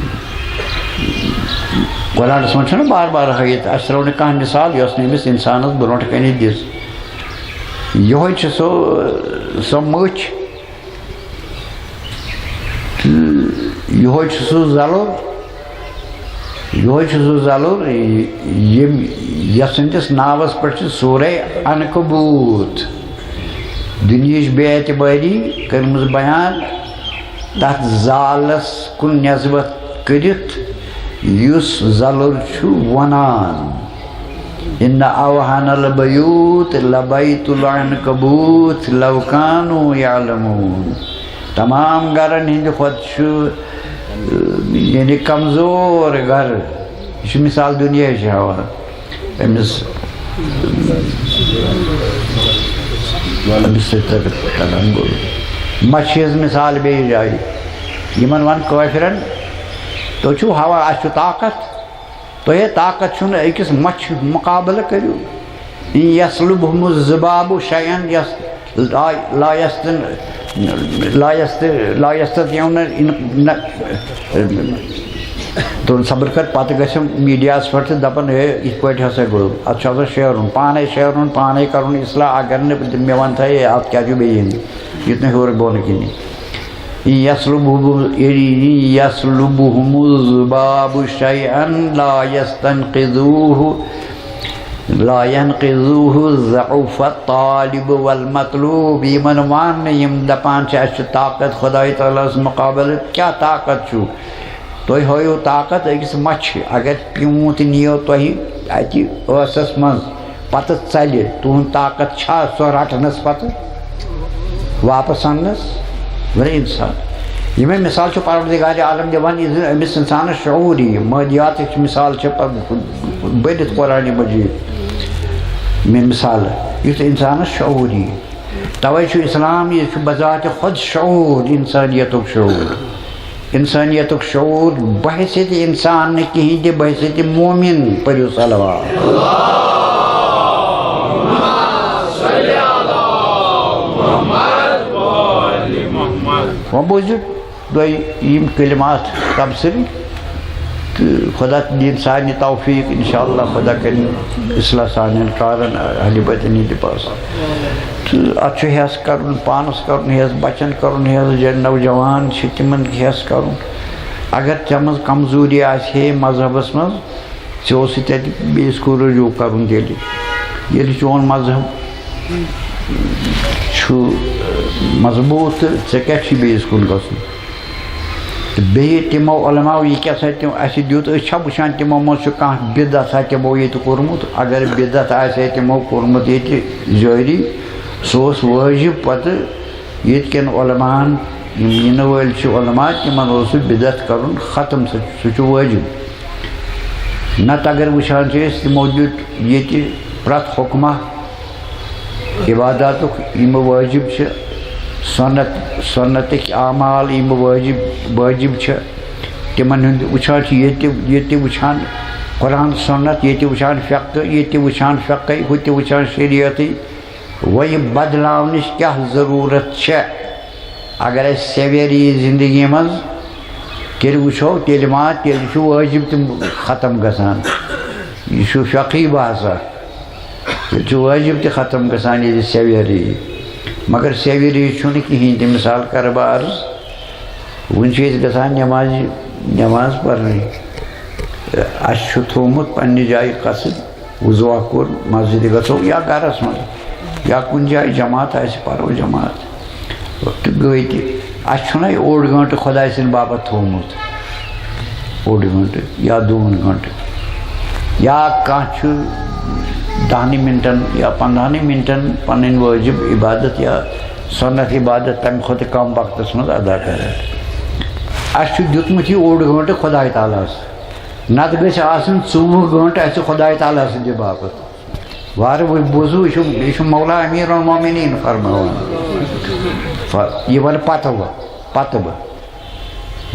قرآنس منٛز چھُنہٕ بار بار ہٲیِتھ، اَسہِ ترٲو نہٕ کانٛہہ مثال یۄس نہٕ أمِس اِنسانس برونٛٹھ کَنہِ دِژ۔ یِہوٚے چھِ سۄ، سۄ مٔچھ، تہٕ یِہوٚے چھُ سُہ زَلُر، یِہوٚے چھُ سُہ زَلُر، ییٚمۍ، یَتھ سٕنٛدِس ناوَس پٮ۪ٹھ چھِ سورہ عنکبوت دُنیہٕچ بے اعتبٲری کٔرمٕژ بیان، تَتھ زالَس کُن نٮ۪سبت کٔرِتھ، یُس زَلُر چھُ وَنان۔ ان اوہن البیوت لبیت العنکبوت لو کانوا یعلمون۔ تمام گرن ہٕنٛدِ کھۄتہٕ چھُ، یعنی، کمزور گرٕ۔ یہِ چھُ مثال دُنیاہٕچ ہاوان۔ أمِس، أمِس سۭتۍ تَگان گوٚو۔ مَچھِ ہٕنٛز مثال بیٚیِس جایہِ۔ یِمن وَن کٲفرن، تُہۍ چھِو ہاوان، اَسہِ چھُ طاقت۔ تۄہہِ طاقت چھُنہٕ أکِس مَچھِ مُقابلہٕ کٔرِو۔ ان یسلبہم الذباب شیئا یس-، لا، لا یستن-، لا یست-، لا یستطیعون ان-، نہ، تُہُنٛد صبر کر، پتہٕ گژھِ میٖڈیاہَس پٮ۪ٹھ تہٕ دَپَن، "ہے، یِتھ پٲٹھۍ ہسا گوٚو، اَتھ چھُ آسان شیرُن، پانَے شیرُن، پانَے کَرُن اصلاح، اگر نہٕ مےٚ وَنتھَے، ہے، اَتھ کیٛاہ چھُ بیٚیہِ یِنہٕ، یُتھ نہٕ ہیوٚر بۄن کِنی۔" یسلبہم، یسلبہم الذباب شیئا لا یستنقذوہ، لا ينقذوه ضعف الطالب والمطلوب۔ یِمن وَن نہٕ، یِم دَپان چھِ، "اَسہِ چھُ طاقت خۄداے تعالیٰ ہَس مُقابلہٕ۔" کیٛاہ طاقت چھُ؟ تُہۍ ہٲیِو طاقت أکِس مَچھِ، اگر پیوٗنٛت نِیو تۄہہِ اَتہِ ٲسَس منٛز، پَتہٕ ژَلہِ، تُہُنٛد طاقت چھا سۄ رَٹنَس پَتہٕ واپَس اَننَس؟ ورے اِنسان۔ یِمے مِثال چھُ پروردگار عالم دِوان، یُس زَن أمِس اِنسانَس شعوٗر یِیہِ۔ مٲدیاتٕچ مِثال چھِ پَتہٕ بٔرِتھ قرآنِ مجیٖد مےٚ مِثالہٕ، یُتھ اِنسانَس شعوٗر یِیہِ۔ تَوَے چھُ اِسلام، یہِ چھُ بذاتِ خۄد شعوٗر، اِنسٲنیتُک شعوٗر۔ اِنسٲنیتُک شعوٗر بحیثیت اِنسان نہٕ کِہیٖنۍ تہِ، بحیثیت مومِن۔ پٔرِو صلوات۔ وۄنۍ بوٗزِو تۄہہِ یِم کلمات تبصرٕکۍ، تہٕ خۄدا دِیِن سارنٕے توفیٖق، اِنشاءاللہ خۄدا کَرِ اصلاح سانٮ۪ن کارَن، اہلِ بیتَن ہِنٛدِ پاسہٕ۔ تہٕ اَتھ چھُ ہٮ۪س کَرُن، پانَس کَرُن ہٮ۪س، بَچَن کَرُن ہٮ۪س، جن نوجوان چھِ تِمَن ہٮ۪س کَرُن۔ اگر ژےٚ منٛز کمزوٗری آسہِ ہے مذہبَس منٛز، ژےٚ اوسُے تَتہِ بیٚیِس کُن رجوع کَرُن تیٚلہِ۔ ییٚلہِ چون مذہب چھُ مضبوٗط، تہٕ ژےٚ کیٛاہ چھُے بیٚیِس کُن گژھُن؟ تہٕ بیٚیہِ تِمو علماو یہِ کیٛاہ سا تِم اَسہِ دیُت، أسۍ چھا وٕچھان تِمو منٛز چھُ کانٛہہ بدعت ہا تِمو ییٚتہِ کوٚرمُت؟ اگر بدعت آسہِ ہے تِمو کوٚرمُت ییٚتہِ جٲری، سُہ اوس وٲجِب پَتہٕ ییٚتہِ کٮ۪ن علماہَن، یِم یِنہٕ وٲلۍ چھِ علما، تِمَن اوس سُہ بدعت کَرُن ختم، سُہ، سُہ چھُ وٲجِب۔ نَتہٕ اگر وٕچھان چھِ أسۍ، تِمو دیُت ییٚتہِ پرٛٮ۪تھ حُکمہ عباداتُک یِم وٲجِب چھِ، سُنت، سُنتٕکۍ اعمال یِم وٲجِب، وٲجِب چھِ، تِمَن ہُنٛد وٕچھان چھِ ییٚتہِ، ییٚتہِ وٕچھان قرآن سُنت، ییٚتہِ وٕچھان فقہٕ، ییٚتہِ وٕچھان فقہٕ، ہُتہِ وٕچھان شریعتٕے۔ وۄنۍ یہِ بدلاونٕچ کیٛاہ ضروٗرت چھےٚ؟ اگر اَسہِ سویرٕ یی زندگی منٛز، تیٚلہِ وٕچھو، تیٚلہِ ما، تیٚلہِ چھُ وٲجِب تہِ ختم گژھان۔ یہِ چھُ فقہی بحثا۔ تیٚلہِ چھُ وٲجِب تہِ ختم گژھان، ییٚلہِ سویرٕ یی۔ مگر سویرٕ یی چھُنہٕ کِہیٖنۍ تہِ۔ مثال کَرٕ بہٕ عرض، وٕنہِ چھِ أسۍ گژھان نٮ۪مازِ، نٮ۪ماز پَرنہِ۔ اَسہِ چھُ تھوٚومُت پنٛنہِ جایہِ قصد، وضوٗ کوٚر، مسجدِ گژھو یا گرس منٛز یا کُنہِ جایہِ جماعت آسہِ، پرو جماعت۔ تہٕ گٔے تہِ۔ اَسہِ چھُنہ یہِ اوٚڑ گٲنٛٹہٕ خۄداے سٕنٛدِ باپتھ تھوٚومُت، اوٚڑ گٲنٛٹہٕ یا دۄن گٲنٛٹہٕ، یا کانٛہہ چھُ دَہنٕے مِنٹَن یا پنٛدہنٕے مِنٹَن پَنٕنۍ وٲجِب عبادت یا سُنت عبادت تَمہِ کھۄتہٕ کَم وقتَس منٛز ادا کران۔ اَسہِ چھُ دیُتمُت یہِ اوٚڑ گٲنٛٹہٕ خۄداے تعالیٰ ہَس، نَتہٕ گٔژھۍ آسٕنۍ ژوٚوُہ گٲنٛٹہٕ اَسہِ خۄداے تعالیٰ سٕنٛدِ باپتھ۔ وارٕ وۄنۍ بوٗزِو، یہِ چھُ، یہِ چھُ مولا امیر المومنین فرماوان۔ ف-، یہِ وَنہٕ پَتہٕ وۄنۍ، پَتہٕ بہٕ۔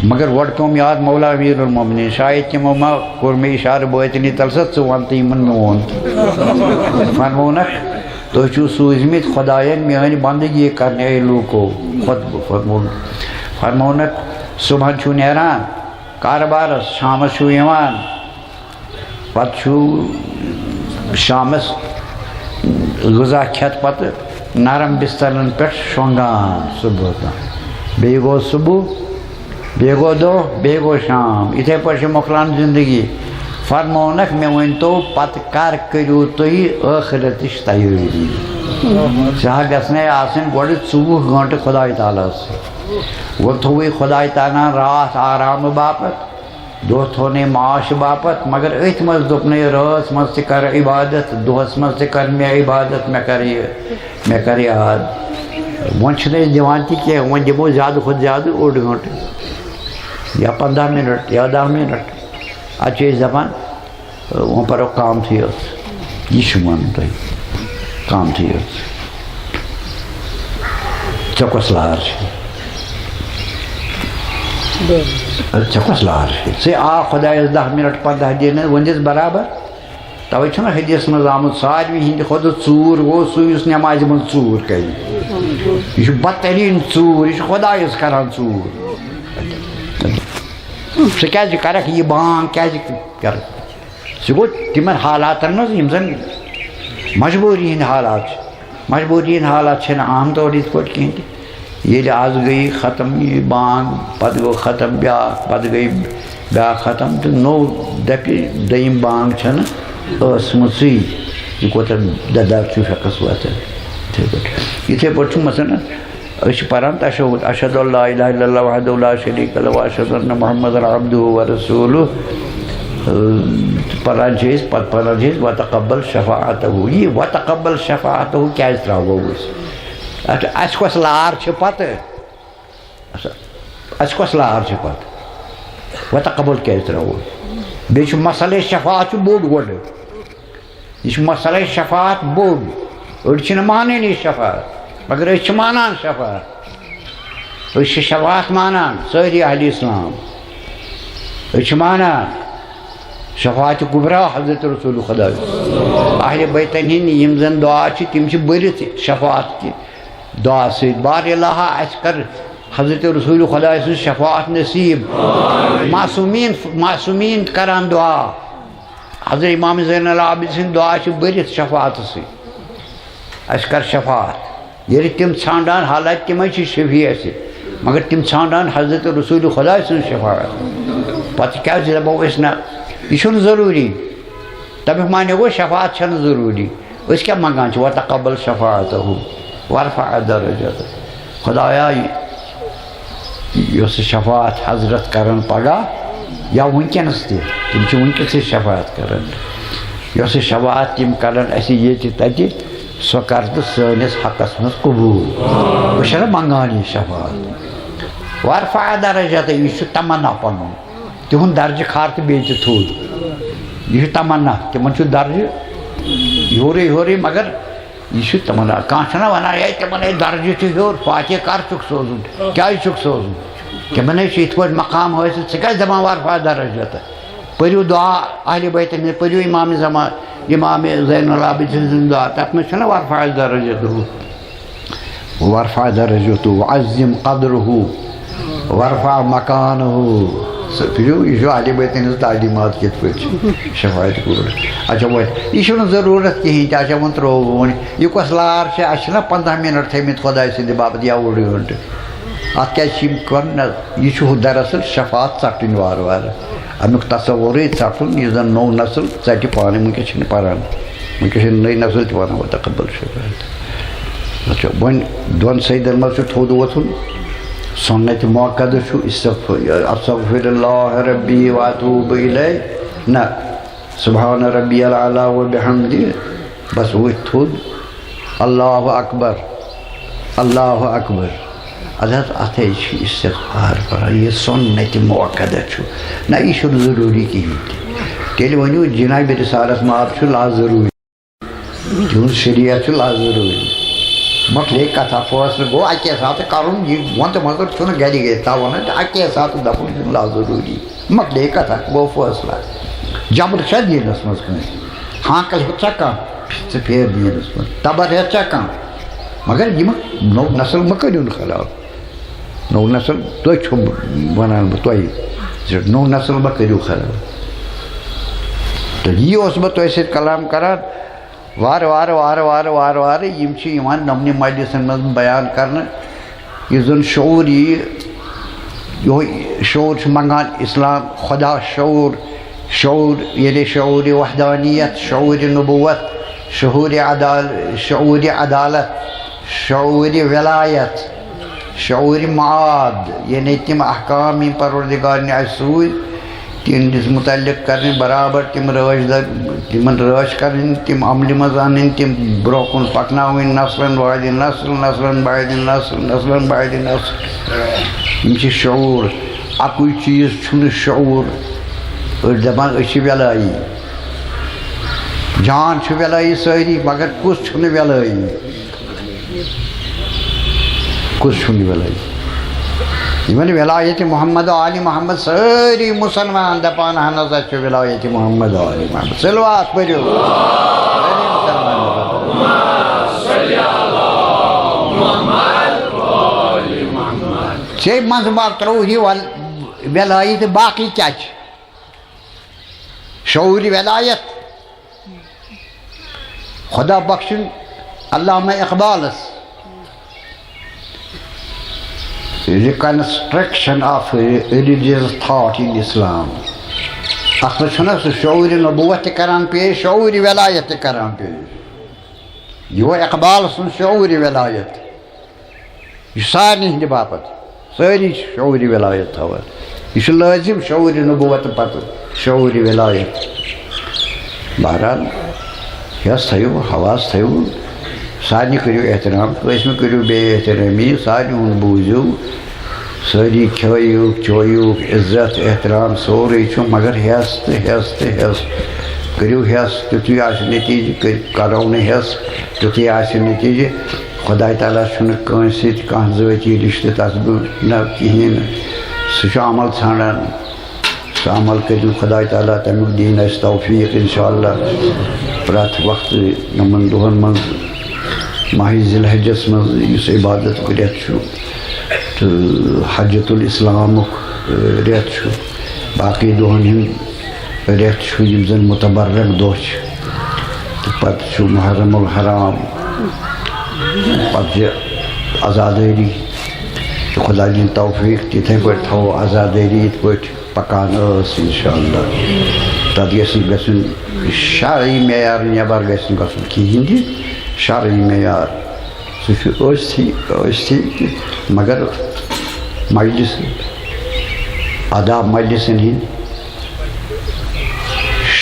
مگر گۄڈٕ پیوٚم یاد مولا امیر المومنین، شاید تِمو ما کوٚر مےٚ اِشارٕ بٲطنی تَل سا، ژٕ وَن تہٕ یِمَن میون۔ فرموونَکھ، تُہۍ چھِو سوٗزمٕتۍ خۄدایَن میٛٲنۍ بندگی کرنہِ، اے لوٗکو۔ خۄد-، فرموو-، فرموونَکھ، صُبحَن چھُو نیران کارٕبارَس، شامَس چھُو یِوان، پتہٕ چھُو شامس غذا کھٮ۪تھ پتہٕ نرم بسترن پٮ۪ٹھ شۄنٛگان صُبحس تام۔ بیٚیہِ گوٚو صُبح، بیٚیہِ گوٚو دۄہ، بیٚیہِ گوٚو شام۔ یِتھَے پٲٹھۍ چھِ مۄکلان زندگی۔ فرموونکھ، مےٚ ؤنۍتو، پتہٕ کر کٔرِو تُہۍ ٲخرتٕچ تیٲری؟ سۄ ہا گژھنے آسٕنۍ گۄڈٕ ژوٚوُہ گٲنٛٹہٕ خۄداے تعالیٰ ہس سۭتۍ۔ وۄنۍ تھوٚوُے خۄداے تعالیٰ ہن راتھ آرامہٕ باپتھ، دۄہ تھوٚونَے معاش باپتھ، مگر أتھۍ منٛز دوٚپنَے، رٲژ منٛز تہِ کَر عبادت، دۄہَس منٛز تہِ کَر مےٚ عبادت، مےٚ کَر یہِ، مےٚ کَر یاد۔ وۄنۍ چھِنہٕ أسۍ دِوان تہِ کینٛہہ، وۄنۍ دِمو زیادٕ کھۄتہٕ زیادٕ اوٚڑ گٲنٛٹہٕ یا پنٛداہ مِنَٹ یا دَہ مِنَٹ۔ اَدٕ چھِ أسۍ دَپان، وۄنۍ پَرو کامتھٕے یوت۔ یہِ چھُ وَنُن تۄہہِ، کامتھٕے یوت۔ ژےٚ کۄس لار چھِ؟ ژےٚ کۄس لار چھِ؟ ژےٚ آ خۄدایَس دَہ مِنَٹ پنٛداہ دِنہٕ، وۄنۍ دِس برابر۔ تَوَے چھُنہ حدیث منٛز آمُت، ساروی ہِنٛدِ کھۄتہٕ ژوٗر گوٚو سُہ، یُس نٮ۪مازِ منٛز ژوٗر کَرِ۔ یہِ چھُ بدتریٖن ژوٗر، یہِ چھُ خۄدایَس کَران ژوٗر۔ ژٕ کیٛازِ کَرَکھ یہِ بانگ، کیٛازِ کَرَکھ؟ سُہ گوٚو تِمن حالاتن منٛز یِم زن مجبوٗری ہٕنٛدۍ حالات چھِ۔ مجبوٗری ہٕنٛدۍ حالات چھِنہٕ عام طور یِتھ پٲٹھۍ کِہیٖنۍ تہِ۔ ییٚلہِ از گٔیے ختم یہِ بانگ، پتہٕ گوٚو ختم بیٛاکھ، پتہٕ گٔے بیٛاکھ ختم تہٕ نوٚو دپہِ دوٚیِم بانگ چھنہٕ ٲسمٕژٕے۔ یہِ کوٗتاہ ددار چھُ شخص واتان۔ یِتھَے پٲٹھۍ، یِتھَے پٲٹھۍ چھُ مثلاً أسۍ چھِ پران تشہد، اشہد ان لا الہ الا اللہ وحدہ لا شریک لہ و اشہد ان محمد عبدہ و رسولہ۔ پران چھِ أسۍ، پتہٕ پران چھِ أسۍ وتقبل شفاعتہ۔ یہِ وتقبل شفاعتہ کیازِ تراوو أسۍ؟ اچھا، اَسہِ کۄس لار چھِ پتہٕ؟ اچھا، اَسہِ کۄس لار چھِ پتہٕ؟ وتقبل کیازِ تراوو أسۍ؟ بیٚیہِ چھُ مسئلے شفاعت چھُ بوٚڑ گۄڈٕ۔ یہِ چھُ مسئلے شفاعت بوٚڑ۔ أڑۍ چھِنہٕ مانٲنی شفاعت، مگر أسۍ چھِ مانان شفاعت۔ أسۍ چھِ شفاعت مانان، سٲری اہلِ اسلام۔ أسۍ چھِ مانان شفاعت کبریٰ حضرت رسول خدا۔ اہلِ بیتن ہٕنٛدۍ یِم زن دعا چھِ، تِم چھِ بٔرِتھ شفاعت کہِ دعا سۭتۍ۔ بار الہ، اَسہِ کر حضرت رسول خدا سٕنٛز شفاعت نصیب۔ معصومیٖن، معصومیٖن کران دعا۔ حضرت امام زین العابدین سٕنٛدۍ دعا چھِ بٔرِتھ شفاعتہٕ سۭتۍ۔ اَسہِ کر شفاعت۔ ییٚلہِ تِم ژھانڈان، حالانکہِ تِمے چھِ شفیع اَسہِ، مگر تِم ژھانڈان حضرت رسول خدا سٕنٛز شفاعت۔ پتہٕ کیٛازِ دَپو أسۍ نہ، یہِ چھُنہٕ ضروٗری۔ تَمیُک معنی گوٚو شفاعت چھَنہٕ ضروٗری۔ أسۍ کیٛاہ منٛگان چھِ؟ وتقبل شفاعتہ وارفع درجتہ۔ خدایا، یۄس شفاعت حضرت کرن پگاہ یا وٕنکیٚنس تہِ، تِم چھِ وٕنکیٚسٕے شفاعت کران۔ یۄس شفاعت تِم کرن اَسہِ ییٚتہِ تَتہِ، سۄ کر تہٕ سٲنِس حقس منٛز قبوٗل۔ أسۍ چھِنہ منٛگان یہِ شفاعت۔ وارفع درجتہ، یہِ چھُ تمنا پنُن۔ تِہُنٛد درجہٕ کھار تہٕ بیٚیہِ تہِ تھوٚد۔ یہِ چھُ تمنا، تِمن چھُ درجہٕ ہیوٚرُے ہیوٚرُے، مگر یہِ چھُ تِمن، کانٛہہ چھُنہ وَنان، "ہے، تِمن ہے درجہٕ چھُ ہیوٚر، فاتحہ کر چھُکھ سوزُن؟ کیٛازِ چھُکھ سوزُن؟" تِمن ہے چھُ یِتھ پٲٹھۍ مقام حٲصِل، ژٕ کیٛازِ دَپان وارفع درجتہ؟ پٔرِو دعا اہلِ بیتن ہٕنٛز، پٔرِو امام زمان، امام زین العابدین سٕنٛز دعا، تَتھ منٛز چھُنہ وارفع درجتہ، وارفع درجتہ، وعظم قدرہ، وارفع مکانہ۔ سُہ پھِرِو، یہِ چھُ اہلِ بیتن ہٕنٛز تعلیمات کِتھ پٲٹھۍ چھِ شفاعت قبول۔ اچھا، وۄنۍ یہِ چھُنہٕ ضروٗرت کِہیٖنۍ تہِ، اچھا، وۄنۍ ترٛوو وۄنۍ۔ یہِ کۄس لار چھِ؟ اَسہِ چھِنہ پنٛداہ مِنٹ تھٲیمٕتۍ خۄداے سٕنٛدِ باپتھ یا اوٚڑ گٲنٛٹہٕ؟ اَتھ کیٛازِ چھِ یِم کَرُن؟ نہ، یہِ چھُ دراصل شفاعت ژَٹٕنۍ وارٕ وارٕ۔ اَمیُک تصورٕے ژَٹُن، یُس زَن نوٚو نسل ژَٹہِ پانہٕ۔ وٕنکٮ۪س چھِنہٕ پَران، وٕنکٮ۪س چھِنہٕ نٔے نسل تہِ پَران وتقبل شفاعت۔ اچھا، وۄنۍ دۄن سیدن منٛز چھُ تھوٚد وۄتھُن۔ سنت مؤکدہ چھُ استغفار، استغفر اللہ ربی و اتوب الیہ۔ نہ، سبحان ربی الاعلی و بحمدہ، بس وٕتھۍ تھوٚد، اللہ اکبر، اللہ اکبر۔ اَدٕ حظ، اَتھے چھُ استغفار پَران، یہِ سنت مؤکدہ چھُ۔ نہ، یہِ چھُنہٕ ضروٗری کِہیٖنۍ تہِ۔ تیٚلہِ ؤنِو، جناب رسالت مآب چھُ لاضروٗری۔ تِہُنٛد شریعت چھُ لاضروٗری۔ مۄکلے کتھا، فٲصلہٕ گوٚو اَکے ساتہٕ کرُن، یہِ وۄنٛدٕ مۄکُر چھُنہٕ گرِ گرِ تھاوُن، تہٕ اَکے ساتہٕ دَپُن یہِ چھُ لاضروٗری۔ مۄکلے کتھا، گوٚو فٲصلہٕ۔ جبر چھا دیٖنس منٛز کٲنٛسہِ؟ ہانکل ہیوٚت چھا کانٛہہ؟ ژٕ پھیر دیٖنس منٛز۔ تبر ہیٚتھ چھا کانٛہہ؟ مگر یِم نوٚو نسل مہ کٔرِو نہٕ خراب۔ نوٚو نسل، تُہۍ چھُو ونان بہٕ تۄہہِ، زِ نوٚو نسل مہ کٔرِو خراب۔ تہٕ یی اوس بہٕ تۄہہِ سۭتۍ کلام کران۔ وارٕ وارٕ، وارٕ وارٕ، وارٕ وارٕ یِم چھِ یِوان نمنہِ مجلسن منٛز بیان کرنہٕ، یُس زن شعور یی، یِہوٚے شعور چھُ منٛگان اسلام، خدا شعور، شعور، یعنی شعور وحدانیت، شعور نبوت، شعور عدال-، شعور عدالت، شعور ولایت، شعور معاد، یعنی تِم احکام یِم پروردگار نہِ اَسہِ سوٗزۍ، تِہنٛدِس متعلق کرٕنۍ برابر تِم رٲچھ در-، تِمن رٲچھ کرٕنۍ، تِم عملہِ منٛز انٕنۍ، تِم برونٛہہ کُن پکناوٕنۍ، نسلن بعد نسل، نسلن بعد نسل، نسلن بعد نسل۔ یِم چھِ شعور۔ اَکُے چیٖز چھُنہٕ شعور۔ أڑۍ دَپان، أسۍ چھِ وٮ۪لٲیی۔ جان چھُ وٮ۪لٲیی سٲری، مگر کُس چھُنہٕ وٮ۪لٲیی؟ کُس چھُنہٕ وٮ۪لٲیی؟ یِمن وِلایت محمد و آل محمد، سٲری مُسلمان دَپان، اہن حظ، اَسہِ چھُ وِلایت محمد و آل محمد۔ صلوات پٔرِو۔ سٲری مُسلمان دَپان۔ ژےٚ منٛز ما ترٛوو یہِ ول-، وِلایت، باقٕے کیٛاہ چھِ؟ شعور ولایت۔ خدا بخشن علامہ اقبالس Reconstruction of Religious Thought in Islam۔ اتھ منٛز چھُنہ سُہ شعور نبوت تہِ کران پیش، شعور ولایت تہِ کران پیش۔ یہِ گوٚو اقبال سُنٛد شعور ولایت۔ یہِ چھُ سارنٕے ہٕنٛدِ باپتھ۔ سٲری چھِ شعوٗرِ وِلایت تھاوان۔ یہِ چھُ لٲزِم شعوٗرِ نبوت پتہٕ، شعوٗرِ وِلایت۔ بہرحال، ہٮ۪س تھٲیِو، حواس تھٲیِو، سارنٕے کٔرِو احترام، کٲنٛسہِ مہ کٔرِو بے احترٲمی، سارنٕے ہُنٛد بوٗزِو۔ سٲری کھیٚیِو، چیٚیِو، عزت، احترام، سورُے چھُ، مگر ہٮ۪س تہٕ ہٮ۪س تہٕ ہٮ۪س۔ کٔرِو ہٮ۪س، تیُتھُے آسہِ نتیٖجہٕ، کٔرۍ-، کرو نہٕ ہٮ۪س، تیُتھُے آسہِ نتیٖجہٕ۔ خۄداے تعالیٰ چھُنہٕ کٲنٛسہِ سۭتۍ کانٛہہ ذٲتی رِشتہٕ، تَس گوٚو نہ کِہیٖنۍ نہٕ۔ سُہ چھُ عمل ژھانٛڈان۔ سُہ عمل کٔرِنۍ خۄداے تعالیٰ، تَمیُک دِیِن اَسہِ توفیٖق اِنشاءاللہ۔ پرٛٮ۪تھ وقتہٕ یِمَن دۄہَن منٛز ماہِ ذی الحجَس منٛز یُس عبادتُک رٮ۪تھ چھُ تہٕ حجۃ الاسلامُک، اَ، رٮ۪تھ چھُ، باقٕے دۄہَن ہُنٛد رٮ۪تھ چھُ، یِم زَن متبرک دۄہ چھِ۔ تہٕ پَتہٕ چھُ محرم الحرام، پَتہٕ چھِ عزادٲری۔ تہٕ خۄداے دِیِن توفیٖق، تِتھَے پٲٹھۍ تھاوو عزادٲری، یِتھ پٲٹھۍ پَکان ٲس، اِنشاءاللہ۔ تَتھ گژھِ نہٕ گژھُن، شرعی معیار نٮ۪بر گژھِ نہٕ گژھُن کِہیٖنۍ تہِ، شرعی معیار۔ سُہ چھُ ٲستھٕے، ٲستھٕے، مگر مجلس، آداب مجلسن ہٕنٛدۍ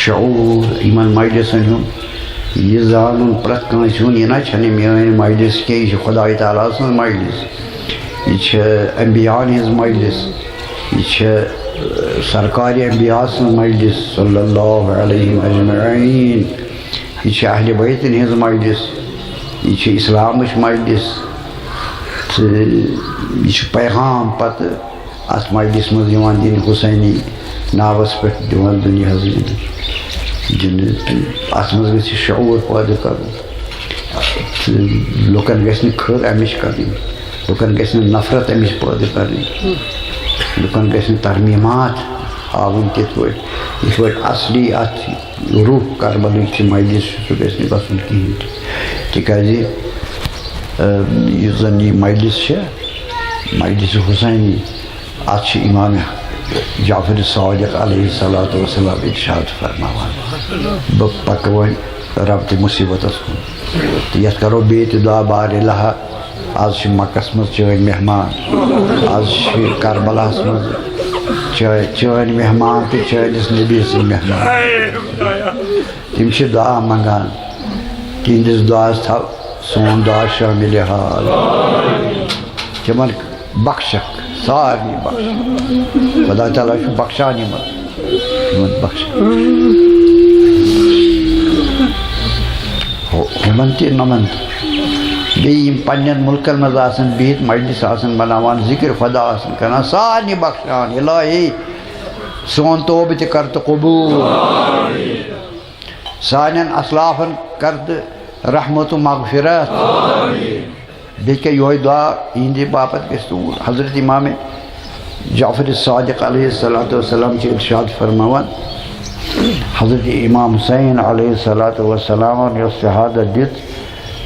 شعوٗر، یِمن مجلسن ہُنٛد یہِ زانُن پرٛٮ۪تھ کٲنٛسہِ ہُنٛد، یہِ نہ چھَنہٕ میٲنۍ مجلس کینٛہہ، یہِ چھِ خۄداے تعالیٰ سٕنٛز مجلس، یہِ چھِ انبیاءن ہٕنٛز مجلس، یہِ چھِ، اَ، سرکارِ انبیاء سٕنٛز مجلس صلی اللہ علیہ اجمعین۔ یہِ چھِ اہلِ بیتن ہٕنٛز مجلس، یہِ چھِ اِسلامٕچ مجلس، تہٕ یہِ چھُ پیغام پتہٕ اَتھ مجلسہِ منٛز یِوان دِنہٕ، حسینی ناوَس پٮ۪ٹھ دِوان دُنیاہَس دِنہٕ، دِنہٕ۔ تہٕ اَتھ منٛز گژھِ شعوٗر پٲدٕ کَرُن، تہٕ لُکَن گژھِ نہٕ کھٔر اَمِچ کَرٕنۍ، لُکَن گژھِ نہٕ نفرت اَمِچ پٲدٕ کَرٕنۍ، لُکَن گژھِ نہٕ ترمیٖمات ہاوٕنۍ تِتھ پٲٹھۍ، یِتھ پٲٹھۍ اَصلی اَتھ روح کربلٕچ چھِ مجلس چھُ، سُہ گژھِ نہٕ گژھُن کِہیٖنۍ تہِ۔ تِکیٛازِ، اَ، یُس زَن یہِ مجلس چھِ، مجلس حسینی، اَتھ چھِ امام جعفر صادق علیہ الصلوۃ والسلام ارشاد فرماوان، بہٕ پَکہٕ وۄنۍ رب تہِ مُصیٖبتَس کُن۔ تہٕ یَتھ کَرو بیٚیہِ تہِ دُعا بارِ لہا۔ از چھِ مکس منٛز چٲنۍ مہمان، از چھِ کربلاہس منٛز چٲ-، چٲنۍ مہمان تہٕ چٲنِس نبی سٕنٛدۍ مہمان۔ تِم چھِ دعا منٛگان، تِہنٛدِس دعاہس تھاو سون دعا شٲمِلِ حال۔ تِمن بخشکھ، سارنٕے بخشکھ۔ خدا تعالیٰ چھُ بخشان یِمن، یِمن بخشان۔ ہُہ-، ہُمن تہِ، نۄمن تہِ۔ بیٚیہِ یِم پننٮ۪ن مُلکن منٛز آسن بِہِتھ، مجلس آسن بناوان، ذِکر خدا آسن کران، سارنٕے بخشان۔ الٰہی، سون توبہٕ تہِ کر تہٕ قبوٗل۔ سانٮ۪ن اسلافن کر تہٕ رحمت و مغفرت۔ بیٚیہِ کیٛاہ یِہوٚے دُعا یِہِنٛدِ باپتھ گژھِ تہٕ حضرت امام جعفر صادق علیہ الصلوۃ والسلام چھِ ارشاد فرماوان، حضرت امام حسین علیہ الصلوۃ والسلامن یۄس شہادت دِژ،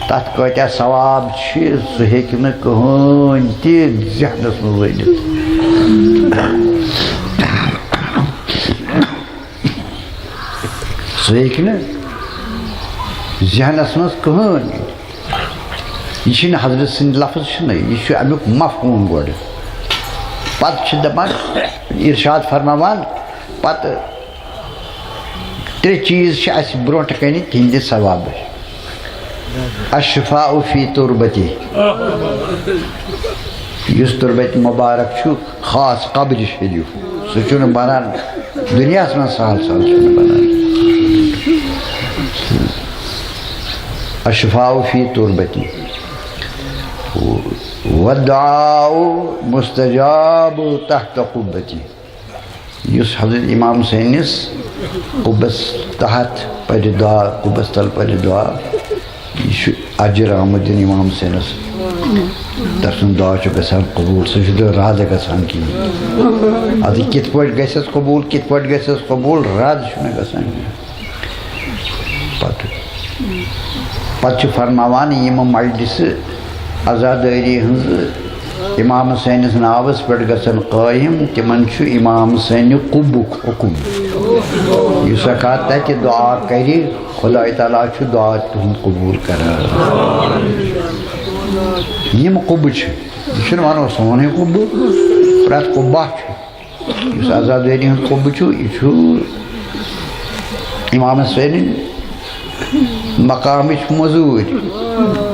تَتھ کۭتیٛاہ ثواب چھِ، سُہ ہیٚکہِ نہٕ کٕہٕنۍ تہِ ذہنَس منٛز ؤنِتھ۔ سُہ ہیٚکہِ نہٕ ذہنَس منٛز کٕہٕنۍ أنِتھ۔ یہِ چھِنہٕ حضرت سٕنٛدۍ لفظ چھِنہٕ، یہِ چھُ اَمیُک مفہوٗم گۄڈٕ۔ پَتہٕ چھِ دَپان، اِرشاد فرماوان، پَتہٕ ترٛےٚ چیٖز چھِ اَسہِ برونٛٹھ کَنہِ تِہِنٛدِ ثوابٕچ۔ الشفاء فی تربتی، یُس تربت مبارک چھُ، خاص قبرِ شریف، سُہ چھُنہٕ بنان دُنیاہَس منٛز، سہل سہل چھُنہٕ بنان۔ الشفاء فی تربتی، والدعاء مستجاب تحت قبتی۔ یُس حضرت امام حسینس قبس تحت پرِ دعا، قبس تل پرِ دعا، یہِ چھُ اجر آمُت دِنہٕ امام حسینس۔ تٔمۍ سُنٛد دعا چھُ گژھان قبوٗل، سُہ چھُنہٕ رد گژھان کِہیٖنۍ۔ اَدٕ کِتھ پٲٹھۍ گژھٮ۪س قبوٗل، کِتھ پٲٹھۍ گژھٮ۪س قبوٗل، رد چھُنہٕ گژھان کِہیٖنۍ۔ پتہٕ، پتہٕ چھُ فرماوان، یِم مجلسہٕ عزادٲری ہٕنٛزٕ امام حسینس ناوس پٮ۪ٹھ گژھن قٲیِم، تِمن چھُ امام حسینہِ قُبُک حُکُم۔ یُس ہٮ۪کان تتہِ دُعا کرِ، خدای تعالیٰ چھُ دُعا تِہُنٛد قبوٗل کران۔ یِم قُبہٕ چھِ، یہِ چھُنہٕ ونو سونُے قُبہٕ، پرٛٮ۪تھ قُبہ چھُ۔ یُس عزادٲری ہُنٛد قُبہٕ چھُ، یہِ چھُ امام حسینٕنۍ مقامٕچ مٔزوٗرۍ۔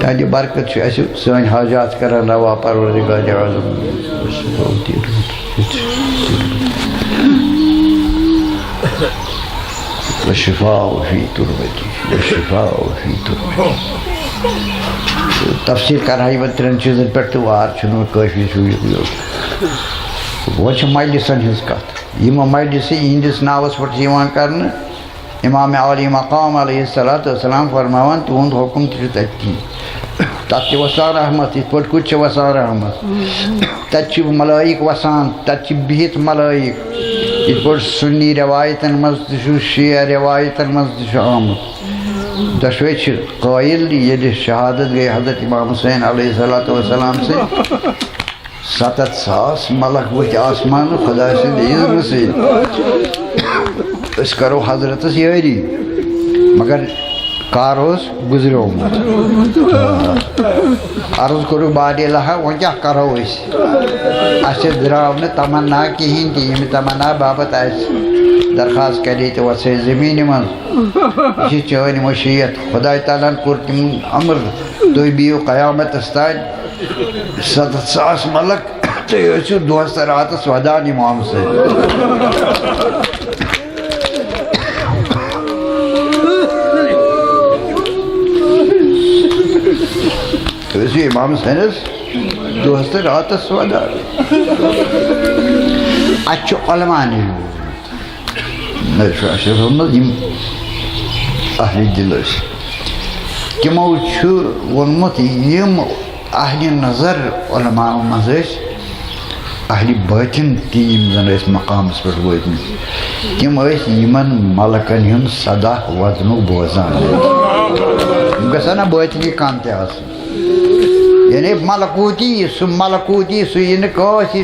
تہنٛدِ برکت چھِ اَسہِ سٲنۍ حاجات کران روا، پروردگار عالم۔ والشفاء فی تربتی، والشفاء فی تربتی۔ تفسیر کرہا یِمن ترٛٮ۪ن چیٖزن پٮ۪ٹھ تہٕ وار چھُنہٕ وۄنۍ کٲفی چھُ یہِ۔ وۄنۍ چھِ مجلسن ہٕنٛز کتھ۔ یِم مجلسہٕ یِہنٛدِس ناوس پٮ۪ٹھ چھِ یِوان کرنہٕ، امام عالی مقام علیہ الصلوۃ والسلام فرماوان، تِہُنٛد حُکُم تہِ چھُ تٔتی۔ تَتھ چھِ وسان رحمت، یِتھ پٲٹھۍ کُٹھۍ چھِ وسان رحمت۔ تَتہِ چھِ ملائک وسان، تَتہِ چھِ بِہِتھ ملائک۔ یِتھ پٲٹھۍ سُنی رِوایتَن منٛز تہِ چھُ، شیعہ رِوایتَن منٛز تہِ چھُ آمُت۔ دۄشوے چھِ قٲیِل، ییٚلہِ شہادت گٔے حضرت امام حسین علیہ الصلوۃ والسلام سٕنٛدۍ، ستتھ ساس ملک ؤتھۍ آسمان خداے سٕنٛدِ اذنہٕ سۭتۍ۔ أسۍ کرو حضرتس یٲری، مگر کار اوس گُزریومُت۔ عرض کوٚرُکھ بادِ الہ، وۄنۍ کیٛاہ کرو أسۍ؟ اَسہِ درٛاو نہٕ تمنا کِہیٖنۍ تہِ، ییٚمہِ تمنا باپتھ اَسہِ درخواست کرے تہِ وۄژھے زٔمیٖنہِ منٛز۔ یہِ چھِ چٲنۍ مشیت۔ خداے تعالیٰ ہن کوٚر تِمن امر، تُہۍ بِہِو قیامتس تانۍ۔ ستتھ ساس ملک، تُہۍ ٲسِو دۄہس تہٕ راتس ودان امام سۭتۍ۔ تُہۍ ٲسِو امام حسینس دۄہس تہٕ راتس ودان۔ اتہِ چھُ علماء نِش بوٗزمُت۔ نہ، یہِ چھُ اَسہِ اوسمُت یِم اہلِ دِل ٲسۍ۔ تِمو چھُ ووٚنمُت، یِم اہلِ نظر علماء منٛز ٲسۍ، اہلِ باطن تہِ یِم زن ٲسۍ مقامس پٮ۪ٹھ وٲتمٕتۍ، تِم ٲسۍ یِمن ملکن ہُنٛد صدا وزنُک بوزان۔ یِم گژھن نا باطنی کن تہِ آسٕنۍ۔ یعنی ملکوتی، سُہ ملکوتی، سُہ یہِ نہٕ کٲنٛسہِ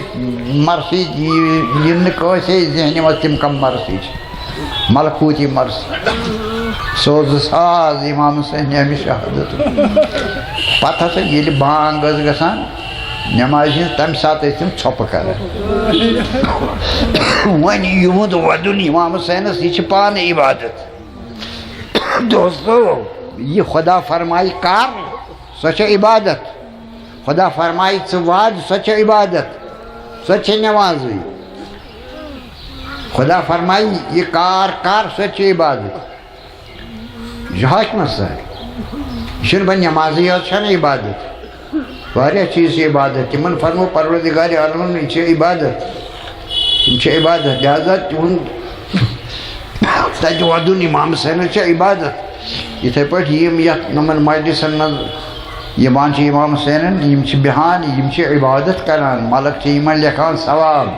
مرثی، یہِ، یہِ نہٕ کٲنٛسے ذہنہِ منٛز تِم کم مرثی چھِ۔ ملکوتی مرثی۔ سوزٕ ساز امام حسین نیمہِ شہادت۔ پتہٕ ہسا ییٚلہِ بانگ ٲس گژھان نمازِ ہٕنٛز، تمہِ ساتہٕ ٲسۍ تِم ژھۄپہٕ کران۔ وۄنۍ یِہُنٛد ودُن امام حسینس، یہِ چھِ پانہٕ عبادت۔ دوستو، یہِ خدا فرمایہِ کر، سۄ چھےٚ عبادت۔ خدا فرمایہِ ژٕ وَد، سۄ چھےٚ عبادت، سۄ چھےٚ نمازٕے۔ خدا فرمایہِ یہِ کار کر، سۄ چھےٚ عبادت۔ یہِ چھُ حاکمس تام۔ یہِ چھُنہٕ وۄنۍ نمازٕے یوت چھَنہٕ عبادت۔ واریاہ چیٖز چھِ عبادت۔ تِمن فرموو پروردگار عالمن، یہِ چھِ عبادت۔ یِم چھِ عبادت۔ لہذا تِہُنٛد تَتہِ وَدُن امام حسینَس چھِ عبادت۔ یِتھَے پٲٹھۍ یِم یَتھ یِمَن مجلسَن منٛز یِوان چھِ امام حسینَن، یِم چھِ بیٚہان، یِم چھِ عبادت کَران، ملک چھِ یِمَن لیکھان ثواب۔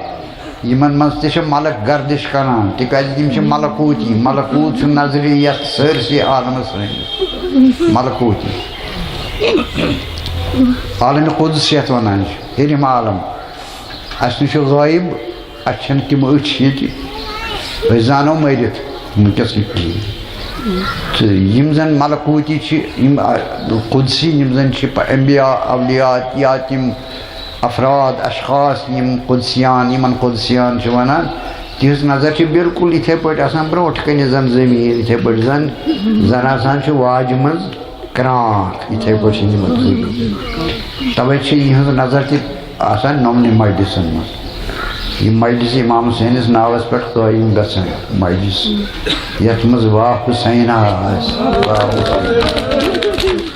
یِمَن منٛز تہِ چھِ ملک گردش کَران، تِکیٛازِ یِم چھِ ملکوٗتی۔ ملکوٗت چھُ نظرِ یَتھ سٲرسٕے عالمَس سٲنِس۔ ملکوٗتی۔ عالمِ قدس یَتھ وَنان چھِ، ہیٚرِم عالم۔ اَسہِ نِش چھُ غٲیِب، اَسہِ چھَنہٕ تِم أچھ ییٚتہِ، أسۍ زانو مٔرِتھ وٕنکیٚس نہٕ کِہیٖنۍ۔ تہٕ یِم زَن ملکوٗتی چھِ، یِم، آ، قُدسی، یِم زَن چھِ پ-، انبیاء، اولیاء یا تِم افراد، اشخاص، یِم قُدسیان، یِمَن قُدسیان چھِ وَنان، تِہٕنٛز نظر چھِ بالکل یِتھَے پٲٹھۍ آسان برٛونٛٹھ کَنہِ زَن زٔمیٖن، یِتھَے پٲٹھۍ زَن، زَن آسان چھُ واجہِ منٛز کرٛانٛکھ، یِتھَے پٲٹھۍ چھِ یِمَن زٔمیٖن۔ تَوَے چھِ یِہٕنٛز نظر تہِ آسان نۄمنہِ مجلسن منٛز۔ یہِ مجلس امام حسینس ناوس پٮ۪ٹھ قٲیِم گژھان مجلس، یتھ منٛز واہ حسین آسہِ، واہ حسین،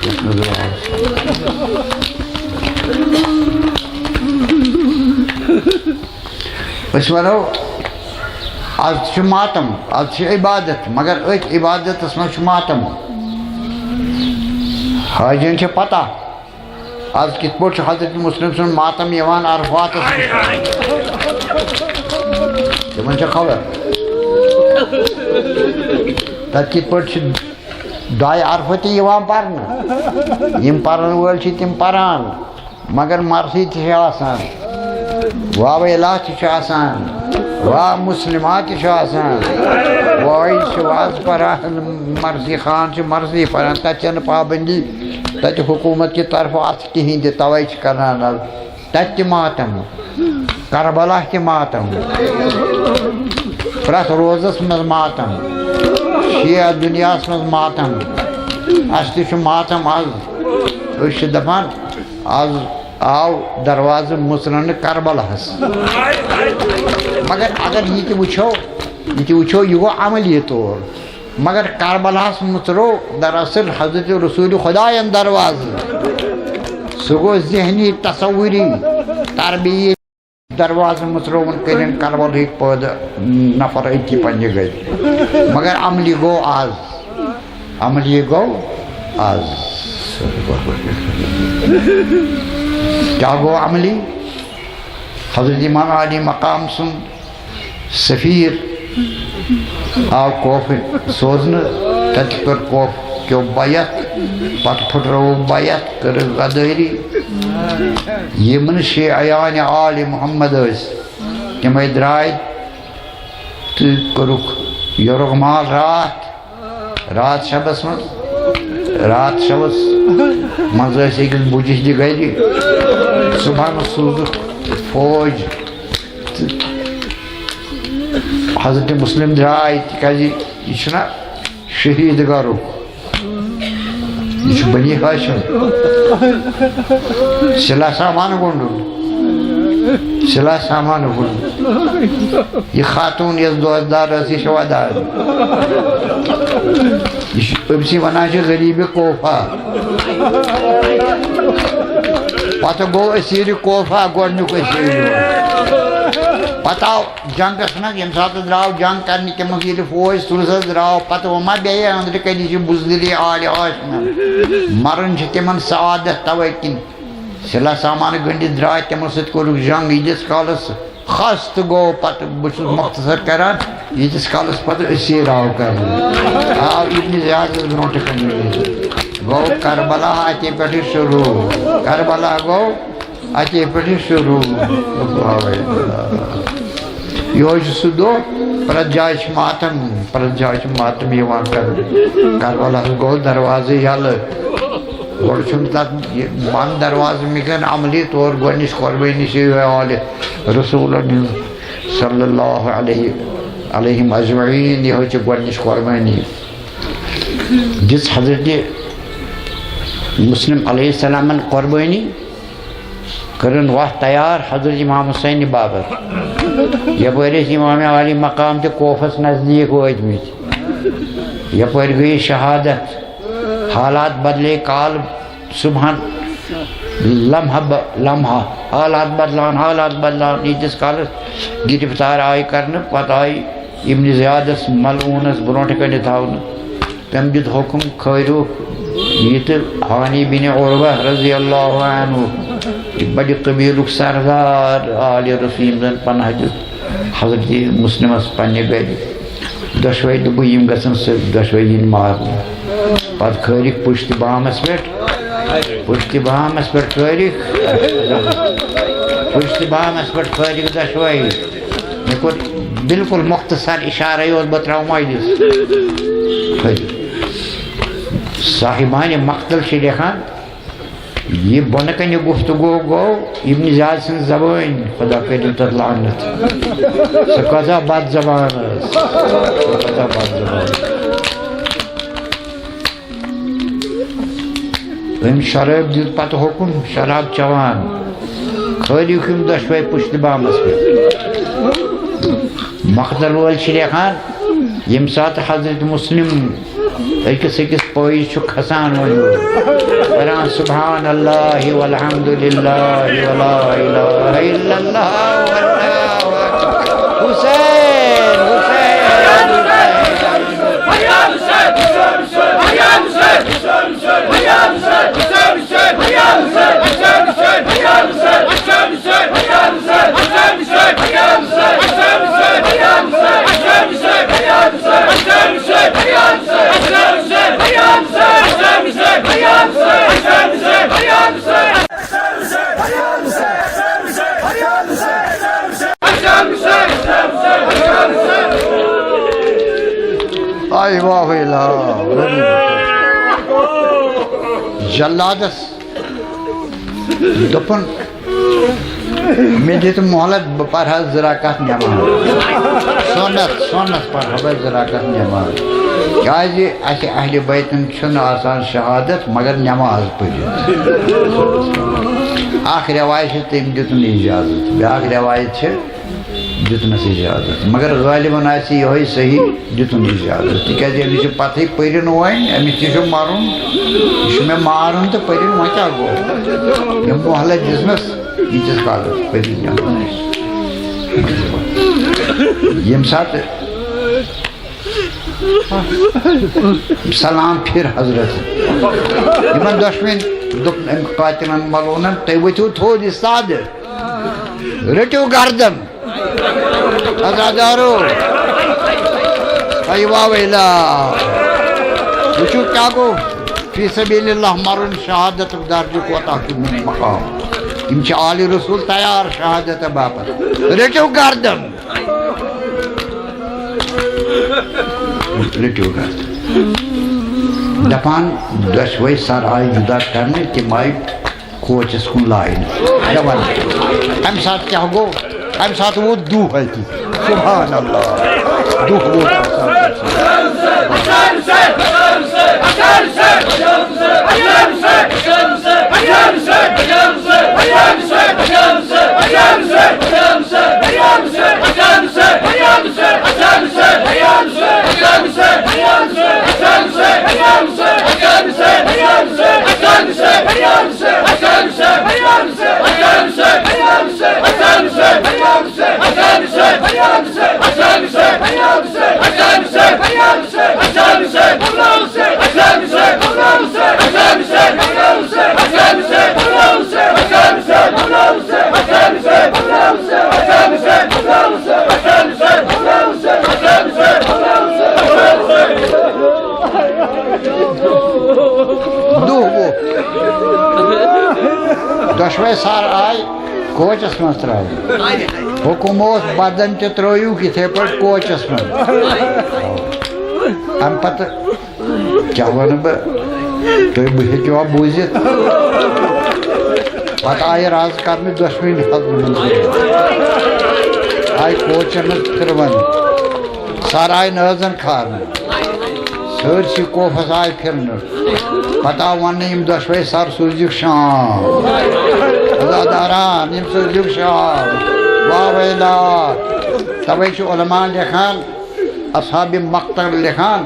یتھ منٛز واہ حسین۔ أسۍ ونو، از چھُ ماتم، از چھِ عبادت، مگر أتھۍ عبادتس منٛز چھُ ماتم۔ حاجین چھِ پتہ، از کِتھ پٲٹھۍ چھُ حضرت مسلم سُنٛد ماتم یِوان عرفاتس منٛز؟ تِمن چھےٚ خبر۔ تتہِ کِتھ پٲٹھۍ چھِ دۄیہِ عرفہٕ تہِ یِوان پرنہٕ؟ یِم پرن وٲلۍ چھِ، تِم پران، مگر مرثی تہِ چھِ آسان، واویلا تہِ چھُ آسان، وا مسلمہ تہِ چھُ آسان، وٲے چھِ واز پران، مرثی خان چھِ مرثی پران۔ تتہِ چھنہٕ پابندی، تتہِ حکومت کہِ طرفہٕ اتھ کِہیٖنۍ تہِ، توے چھِ کران از تتہِ تہِ ماتم، کربلا تہِ ماتم، پرٛٮ۪تھ روزس منٛز ماتم، شیعہ دُنیاہس منٛز ماتم۔ اسہِ تہِ چھُ ماتم از۔ أسۍ چھِ دپان، از آو دروازٕ مُژرنہٕ کربلاہس۔ مگر اگر یہِ تہِ وٕچھو، یہِ تہِ وٕچھو، یہِ گوٚو عملی طور۔ مگر کربلاہس مُژروو دراصل حضرت رسول خداین دروازٕ۔ سُہ گوٚو ذہنی تصوری تربیت۔ دروازٕ مُژرووُن کٔرِن کربلہٕکۍ پٲدٕ نفر أتی پننہِ گرِ۔ مگر عملی گوٚو از۔ عملی گوٚو از۔ کیٛاہ گوٚو عملی؟ حضرت امام عالی مقام سُنٛد سفیر آو کوفہٕ سوزنہٕ، تتہِ کٔر کوفہٕ کیو بیعت، پتہٕ پھُٹرٲوٕکھ بیعت، کٔرٕکھ غدٲری۔ یِم نہٕ شیعیان آلِ محمد ٲسۍ، تِمے درٛاے تہٕ کوٚرُکھ یورُک مال راتھ۔ راتھ شبس منٛز، راتھ شبس منٛز ٲسۍ أکِس بُجِس تہِ گرِ۔ صُبحن سوٗزُکھ فوج تہٕ حضرت مسلم درٛاے، تِکیٛازِ یہِ چھُنہ شہیٖد گرُک۔ یہِ چھُ بنی ہاشم۔ سلاح سامان گوٚنٛڈُن۔ سلاح سامان گوٚنٛڈُن۔ یہِ خاتوٗن یۄس دۄہس دار ٲس، یہِ چھِ ودان۔ یہِ چھِ، أمۍ سٕے ونان چھِ غریٖبِ کوفہ۔ پتہٕ گوٚو اسیٖرِ کوفہ، گۄڈنیُک اسیٖر۔ پتہٕ آو جنگس منٛز، ییٚمہِ ساتہٕ درٛاو جنگ کرنہِ، تِمو ییٚلہِ فوج تُلسس درٛاو، پتہٕ ووٚن ما بیٚیہِ أنٛدرٕ کَنہِ چھِ بُزدِلی آلِ ہاشمہِ۔ مرُن چھِ تِمن سعادت، توے کِنۍ سلاح سامان گٔنٛڈِتھ درٛاے، تِمو سۭتۍ کوٚرُکھ جنگ ییٖتِس کالس خستہٕ گوٚو۔ پتہٕ بہٕ چھُس مختصر کران، ییٖتِس کالس پتہٕ أسیٖر آو کرنہٕ، آو ابن زیادس برونٛٹھ کنہِ۔ گوٚو کربلا اَتے پٮ۪ٹھٕ شروٗع، کربلا گوٚو اَتے پٮ۪ٹھٕ شروٗع۔ یِہوٚے چھُ سُہ دۄہ، پرٛٮ۪تھ جایہِ چھِ ماتم، پرٛٮ۪تھ جایہِ چھُ ماتم یِوان کرنہٕ۔ کربلاہَس گوٚو دروازٕ یَلہٕ۔ گۄڈٕ چھُنہٕ تَتھ یہِ بنٛد دروازٕ، مگر عملی طور گۄڈٕنِچ قۄربٲنی چھِ یِہوٚے آلِ رسوٗلَن ہٕنٛز صلی اللہ علیہ، علیہم اجمعین۔ یِہوٚے چھِ گۄڈٕنِچ قۄربٲنی۔ دِژ حضرت مسلم علیہ السلامن قۄربٲنی، کٔرٕن وَتھ تیار حضرت امام حسینہِ باپتھ۔ یپٲرۍ ٲسۍ امام عالی مقام تہِ کوفس نزدیٖک وٲتمٕتۍ۔ یپٲرۍ گٔیہِ شہادت۔ حالات بدلے کال صبحن، لمحہ بہ لمحہ حالات بدلان، حالات بدلان۔ ییٖتِس کالس گرفتار آیہِ کرنہٕ، پتہٕ آیہِ ابن زیادس ملعونس برونٛٹھ کنہِ تھاونہٕ۔ تٔمۍ دیُت حُکُم، کھٲرِو یہِ تہٕ ہانی بن عروہ رضی اللہ عنہ، یہِ بڑِ قبیلُک سردار آلِ رسول، ییٚمۍ زن پناہ دیُت حضرت مسلمس پننہِ گرِ۔ دۄشوے دوٚپُکھ، یِم گژھن سٲری دۄشوے یِنۍ مارنہٕ۔ پتہٕ کھٲرِکھ پُشتِ بامس پٮ۪ٹھ، پُشتِ بامس پٮ۪ٹھ کھٲرِکھ، پُشتِ بامس پٮ۪ٹھ کھٲرِکھ دۄشوے۔ مےٚ کوٚر بالکل مختصر اشارے یوت، بہٕ ترٛاوٕ مجلس۔ صاحبانِ مقتل چھِ لیکھان، یہِ بۄنہٕ کنہِ گفتگو گوٚو ابن زیاد سٕنٛز زبٲنۍ، خدا کٔرِن تتھ لعنت۔ سۄ کۭژاہ بد زبان ٲس، سۄ کۭژاہ بد زبان۔ أمۍ شرٲبۍ دیُت پتہٕ حُکُم، شراب چٮ۪وان، کھٲلِو یِم دۄشوے پُشتِ بامس پٮ۪ٹھ۔ مقتل وٲلۍ چھِ لیکھان، ییٚمہِ ساتہٕ حضرت مسلم أکِس أکِس پٲیِس چھُ کھسان وۄنۍ یور، پران سبحان اللہ والحمد للہ ولا الہ الا اللہ واللہ اکبر۔ حسین، حسین، حسین۔ آے واہ ویلا، very good۔ جلادس دوٚپُن، مےٚ دِتہٕ مۄہلت، بہٕ پرٕ ہا زٕ رکعت نٮ۪ماز۔ سُنت، سُنت پرٕ ہا بہٕ زٕ رکعت نٮ۪ماز۔ کیٛازِ اَسہِ اہلِ بیتن چھُنہٕ آسان شہادت مگر نٮ۪ماز پٔرِتھ۔ اکھ رٮ۪وایت چھِ، تٔمۍ دیُت نہٕ اجازت۔ بیٛاکھ رٮ۪وایت چھِ، دیُتنَس اجازت۔ مگر غالباً آسہِ یِہوٚے صحیح، دیُتُن اجازت۔ تِکیٛازِ أمِس چھِ پَتہٕے پٔرِن وۄنۍ، أمِس تہِ چھُ مَرُن، یہِ چھُ مےٚ مارُن تہٕ پٔرِن، وۄنۍ کیٛاہ گوٚو؟ ییٚمۍ مۄہلت دِژنَس، ییٖتِس کالَس پٔرِن نٮ۪ماز۔ ییٚمہِ ساتہٕ سلام پھِر حضرت، یِمَن دۄشوٕنۍ دوٚپ أمۍ قاتلَن ملعوٗنَن، "تُہۍ ؤتھِو تھوٚد یہِ سادٕ۔" رٔٹِو گردن۔ عزادارو۔ اے واہ ویلا۔ وٕچھِو کیٛاہ گوٚو۔ فی سبیل اللہ مرُن شہادتُک درجہٕ کوتاہ چھُ مقام۔ یِم چھِ آلِ رسول تیار شہادت باپتھ۔ رٔٹِو گردن۔ رٔٹِو گردن۔ دپان دۄشوے سر آیہِ جُدا کرنہٕ، تِم آیہِ کوچس کُن لاینہٕ۔ مےٚ وَن، اَمہِ ساتہٕ کیٛاہ گوٚو؟ اَمہِ ساتہٕ ووت دُہ اَتہِ۔ سبحان اللہ۔ دُہ ووت اَمہِ ساتہٕ۔ منٛز ترٛٲوِتھ۔ حُکُم اوس، بدن تہِ ترٛٲیِو یِتھَے پٲٹھۍ کوچَس منٛز۔ اَمہِ پَتہٕ کیٛاہ وَنہٕ بہٕ؟ تُہۍ بہٕ ہیٚکِوا بوٗزِتھ؟ پَتہٕ آیہِ رَز کَرنہٕ دۄشوٕنۍ حضرتن۔ آیہِ کوچَن منٛز پھِروَن۔ سَر آیہِ نٲزَن کھارنہٕ۔ سٲرسٕے کوفس آیہِ پھِرنہٕ۔ پتہٕ آو وننہٕ، یِم دۄشوے سر سوٗزِکھ شام۔ عزاداران، یِم سوٗزِکھ شام۔ واہ ویلا۔ توے چھُ علماء لیکھان، اصحاب مقتل لیکھان،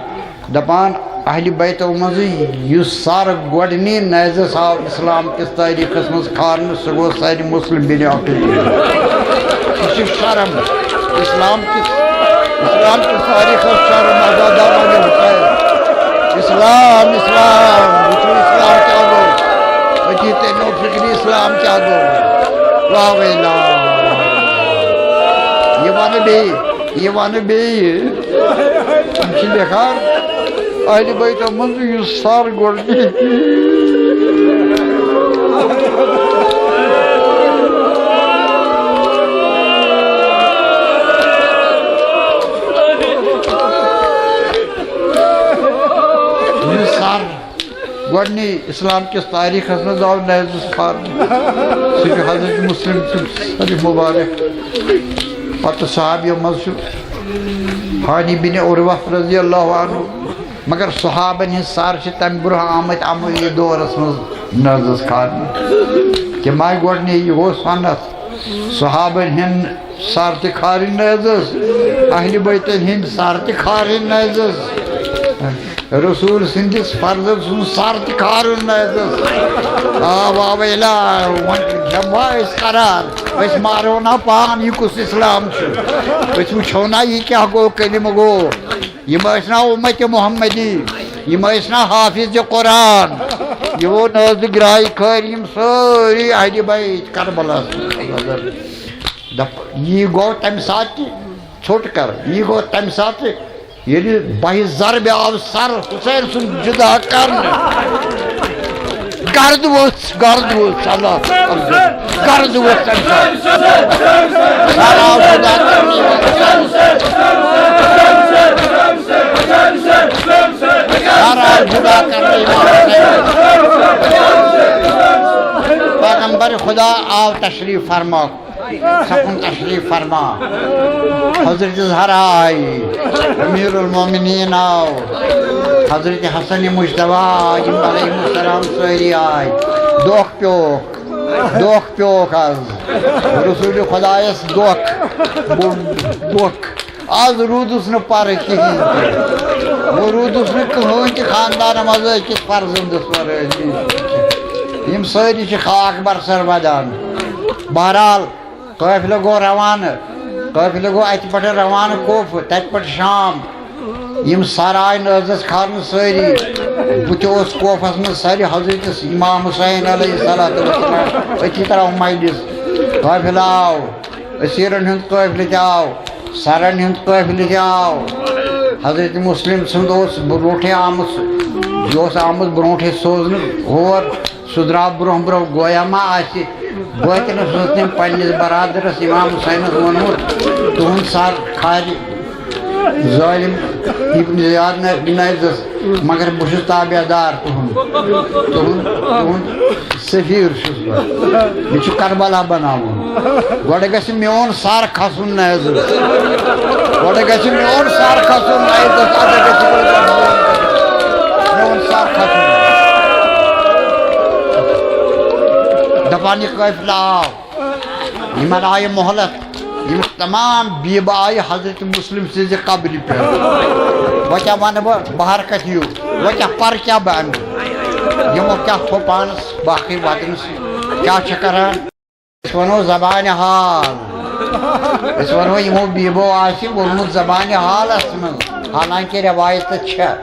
دپان، اہلِ بیتو منٛزٕ یُس سر گۄڈٕنی نیزس آو اسلام کِس تٲریٖخس منٛز کھارنہٕ، سُہ گوٚو سید مسلم بن عقیل۔ یہِ چھُ شرم۔ اسلام کِس، اسلام کِس تٲریٖخس شرم۔ عزاداران حسین۔ اسلام، اسلام، وٕچھِو اسلام کیٛاہ گوٚو۔ أتی تٔمۍ فکرِ اسلام کیٛاہ گوٚو۔ واہ ویلا۔ یہِ وَنہٕ بیٚیہِ، یہِ وَنہٕ بیٚیہِ۔ یِم چھِ لیکھان، اہلِ بیتو منٛز یُس سر گۄڈٕنی۔ یُس سر گۄڈٕنی اسلام کِس تٲریٖخس منٛز آو نیزس کھارنہٕ، سُہ چھُ حضرت مسلم سُنٛد صدر مبارک۔ پتہٕ صحابیو منٛز چھُ ہانی بن عروہ رضی اللہ عنہ۔ مگر صحابن ہٕنٛدۍ سر چھِ تمہِ برونٛہہ آمٕتۍ اَمٲنی دورس منٛز نیزس کھارنہٕ۔ تِم آیہِ گۄڈٕنی، یہِ گوٚو سنت۔ صحابن ہٕنٛدۍ سر تہِ کھارٕنۍ نیزس، اہلِ بیتن ہٕنٛدۍ سر تہِ کھارٕنۍ نیزس۔ رسول سٕنٛدِس فرزند سُنٛد سر تہِ کھارُن نیزس۔ آ، واہ ویلا، وۄنۍ کھٮ۪موا أسۍ قرار؟ أسۍ مارو نا پان، یہِ کُس اسلام چھُ؟ أسۍ وٕچھو نا، یہِ کیٛاہ گوٚو، کلمہٕ گوٚو؟ یِم ٲسۍ نا اُمتِ محمدی، یِم ٲسۍ نا حافظ قرآن؟ یِمو نٲزٕ گرٛایہِ کھٲرۍ یِم سٲری اہلِ بیت کربلاہس منٛز۔ دپ، یی گوٚو تمہِ ساتہٕ تہِ، ژھوٚٹ کر، یی گوٚو تمہِ ساتہٕ تہِ، ییٚلہِ بہہِ ضربہِ آو سر حسین سُنٛد جُدا کرنہٕ۔ گرد ؤژھ، گرد ؤژھ، اللہ اکبر۔ گرد ؤژھ تمہِ ساتہٕ۔ سر آو جُدا کرنہٕ۔ سر آو جُدا کرنہٕ۔ پیغمبر خدا آو تشریف فرما۔ سکون تشریف فرما۔ حضرت زہرا آئی، امیر المومنین آو، حضرت حسن مجتبیٰ آئی علیہ السلام سٲری آئی۔ دۄکھ پیوکھ، دۄکھ پیوکھ آز۔ رسول خدایس دۄکھ، بوٚڑ دۄکھ۔ آز روٗدُس نہٕ پَرٕ کِہیٖنۍ تہِ۔ وۄنۍ روٗدُس نہٕ کٕہٕنۍ تہِ خاندانَس منٛز أکِس فرزندَس وَرٲے۔ یِم سٲری چھِ خاک برسر وَدان۔ بہرحال، قٲفلہٕ گوٚو روانہٕ۔ قٲفلہٕ گوٚو اَتہِ پٮ۪ٹھٕ روانہٕ کوفہٕ، تَتہِ پٮ۪ٹھ شام۔ یِم سر آے نٲزَس کھارنہٕ سٲری۔ بہٕ تہِ اوسُس کوفَس منٛز سَرِ حضرت امام حسین علیہ الصلوۃ والسلام۔ أتھی ترٛاو مجلس۔ قٲفلہٕ آو۔ اسیرن ہُنٛد قٲفلہٕ تہِ آو، سرن ہُنٛد قٲفلہٕ تہِ آو۔ حضرت مسلم سُنٛد اوس برونٛٹھے آمُت، یہِ اوس آمُت برونٛٹھے سوزنہٕ ہور۔ سُہ درٛاو برونٛہہ برونٛہہ، گویا ما آسہِ بٲطنَس منٛز تٔمۍ پننِس برادرس امام حسینس ووٚنمُت، "تُہُنٛد سر کھارِ ظٲلم ابن زیاد نہ-، نٲزِس، مگر بہٕ چھُس تابع دار تُہُنٛد، تُہُنٛد، تُہُنٛد سفیر چھُس بہٕ۔ مےٚ چھُ کربلا بناوُن۔ گۄڈٕ گژھِ میون سر کھسُن نٲزِس۔ گۄڈٕ گژھِ میون سر کھسُن نٲزِس، اَدٕ گژھِ میون سر کھسُن۔" دپان یہِ قٲفلہٕ آو۔ یِمن آیہِ مۄہلت، یِم تمام بیبہٕ آیہِ حضرت مسلم سٕنٛزِ قبرِ پٮ۪ٹھ۔ وۄنۍ کیٛاہ وَنہٕ بہٕ، بہر کتہِ یِیِو؟ وۄنۍ کیٛاہ پرٕ کیٛاہ بہٕ اَنہٕ؟ یِمو کیٛاہ تھوٚو پانس باقٕے وطنس؟ کیٛاہ چھِ کران؟ أسۍ وَنو زبانہِ حال۔ أسۍ وَنو یِمو بیبو آسہِ ووٚنمُت زبانہِ حالس منٛز، حالانکہِ رٮ۪وایت چھےٚ۔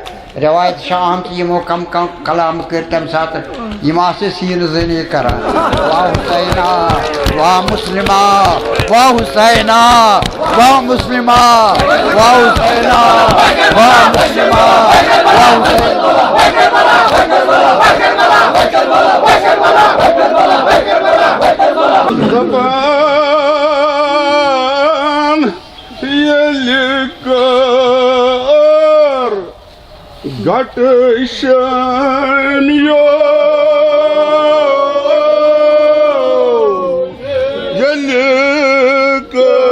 رٮ۪وایت چھِ آمژٕ یِمو کم کم کلام کٔرۍ تَمہِ ساتہٕ، یِم آسہٕ سیٖنہٕ زٔنی کران۔ واہ حسینا، واہ مسلما، واہ حسینا، واہ مسلما، واہ حسینا، واہ مسلما، واہ حسینا۔ کار گٹہٕ شٲمِیو ییٚلہِ کار۔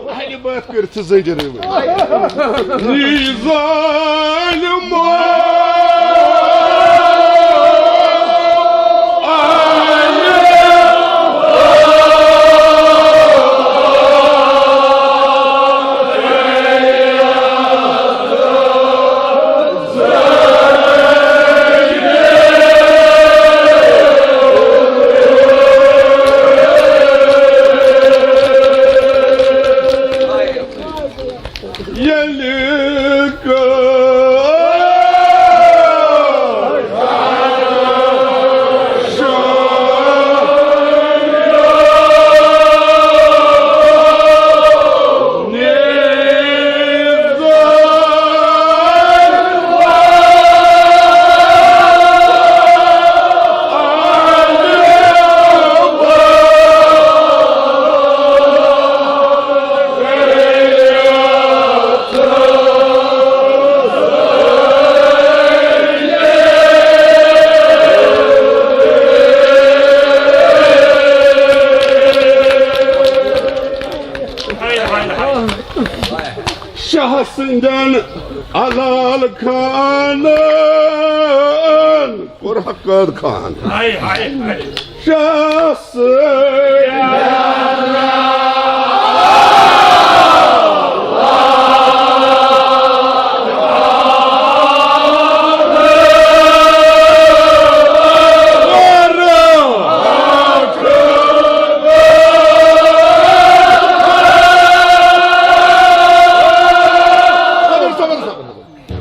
اہلِ بٲتھ کٔرِتھ ژٕ زٔنجِر یِوان۔ نی ظالمو۔ ییٚلہِ کٲشُر شاہ سٕنٛدٮ۪ن علال خانن کوٚر حقہٕ خان۔ ہاے، ہاے، ہاے۔ شاہ سٕنٛدٮ۪ن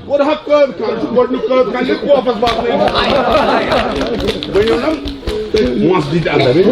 کوٚر حق قٲد خان، سُہ گۄڈٕنیُک قٲد خان ییٚلہِ کوفَس واتنٲوِتھ۔ ؤنِو نا، مسجد اندر۔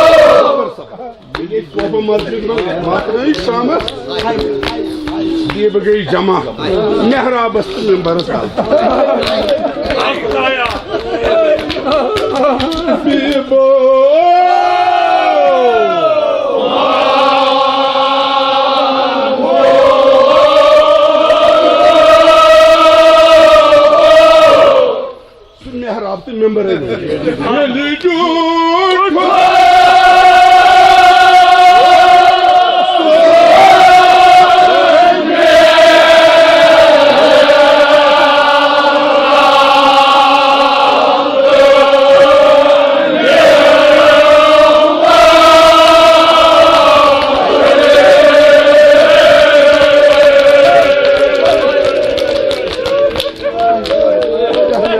کوفَس ییٚلہِ أسۍ کوفہ مسجد منٛز واتنٲے شامس، یہِ بہٕ گٔے جمع محرابس تہٕ ممبرس تل۔ سُہ محراب تہٕ ممبر۔ ییٚلہِ ٹوٹھ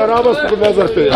ربس کن نظر پیش۔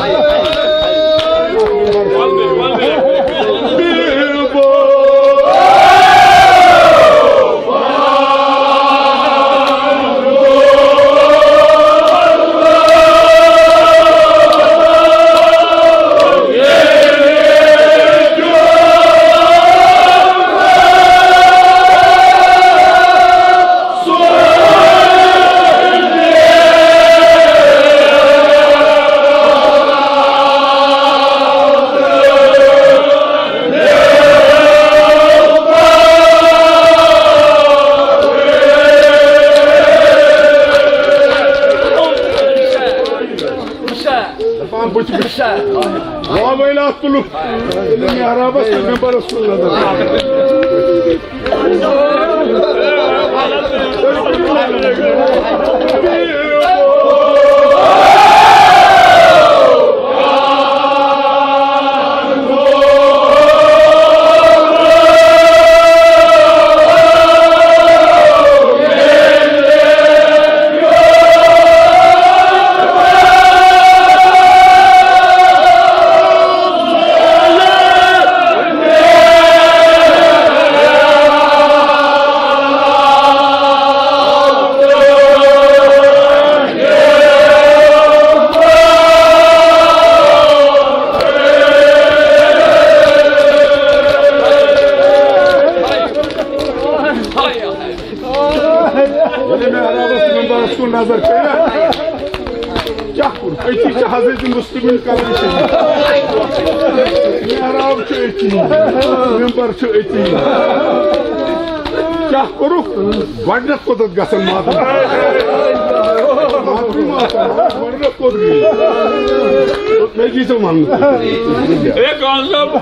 وابیلہ تُلُکھ ییٚلہِ محرابس تہٕ ممبرس کُن نظر۔ ییٚلہِ محرابس منٛز بہٕ اوسُس نظر کٔرِتھ، کیٛاہ کوٚر؟ أتی چھِ حضرت مسلمٕنۍ قبرِ شریٖف۔ محراب چھُ أتی، ممبر چھُ أتی۔ کیٛاہ کوٚرُکھ؟ گۄڈٕنٮ۪تھ کوٚتتھ گژھن ماتم؟ ماتمٕے ماتم۔ گۄڈٕنٮ۪تھ کوٚت گٔے؟ مےٚ دیٖزیو وَننہٕ۔ ہے، خان صٲب۔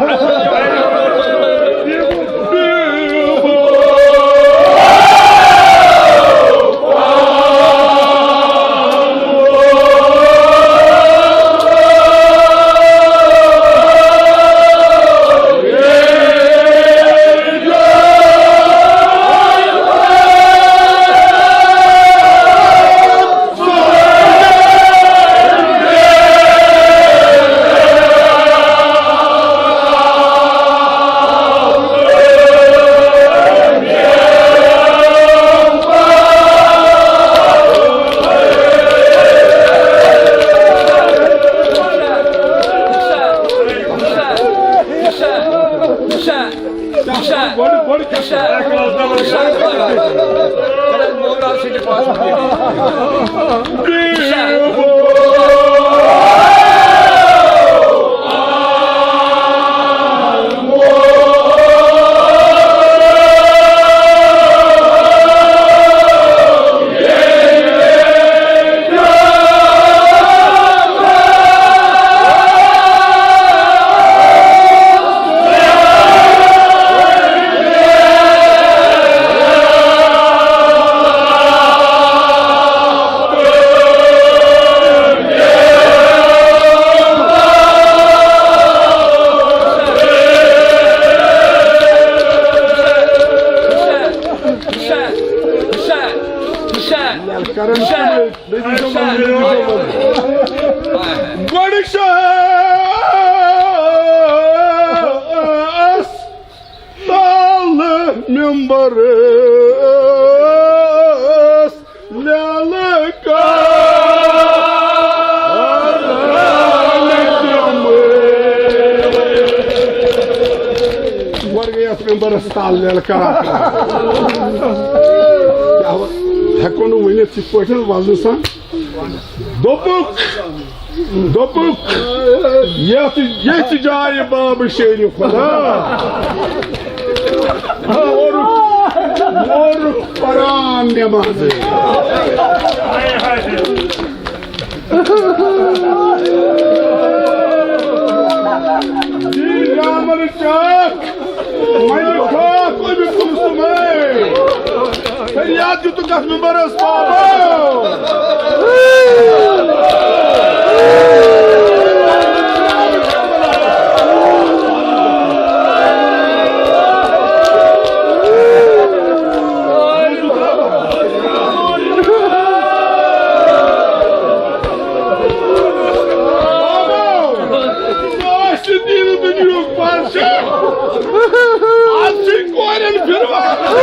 کرن تِمے، نبی صٲبن، نبی صٲبن۔ گۄڈٕ چھِ اَس تالہٕ ممبرس لیلہٕ کران تِمے۔ گۄڈٕ گٔے اَتھ ممبرس تالہٕ لیلہٕ کران۔ کیٛاہ وَ-، ہٮ۪کو نہٕ ؤنِتھ یِتھ پٲٹھۍ وزنہٕ سان۔ دوٚپُکھ، دوٚپُکھ، یَتھ، ییٚتھۍ جایہِ بابہٕ شیرِ خۄدا۔ ووٚرُکھ، ووٚرُکھ پران نٮ۪مازٕے۔ جی، رامر چاک۔ وۄنۍ کھوکھ أمِس کُن سُمے۔ فریاد دیُتُکھ اَتھ مِمبَرَس بابا۔ بابا، ژٕ ٲسۍ نہٕ دیٖنہٕ دُنیاہُک بادشاہ۔ از چھِ کورٮ۪ن پھِروان۔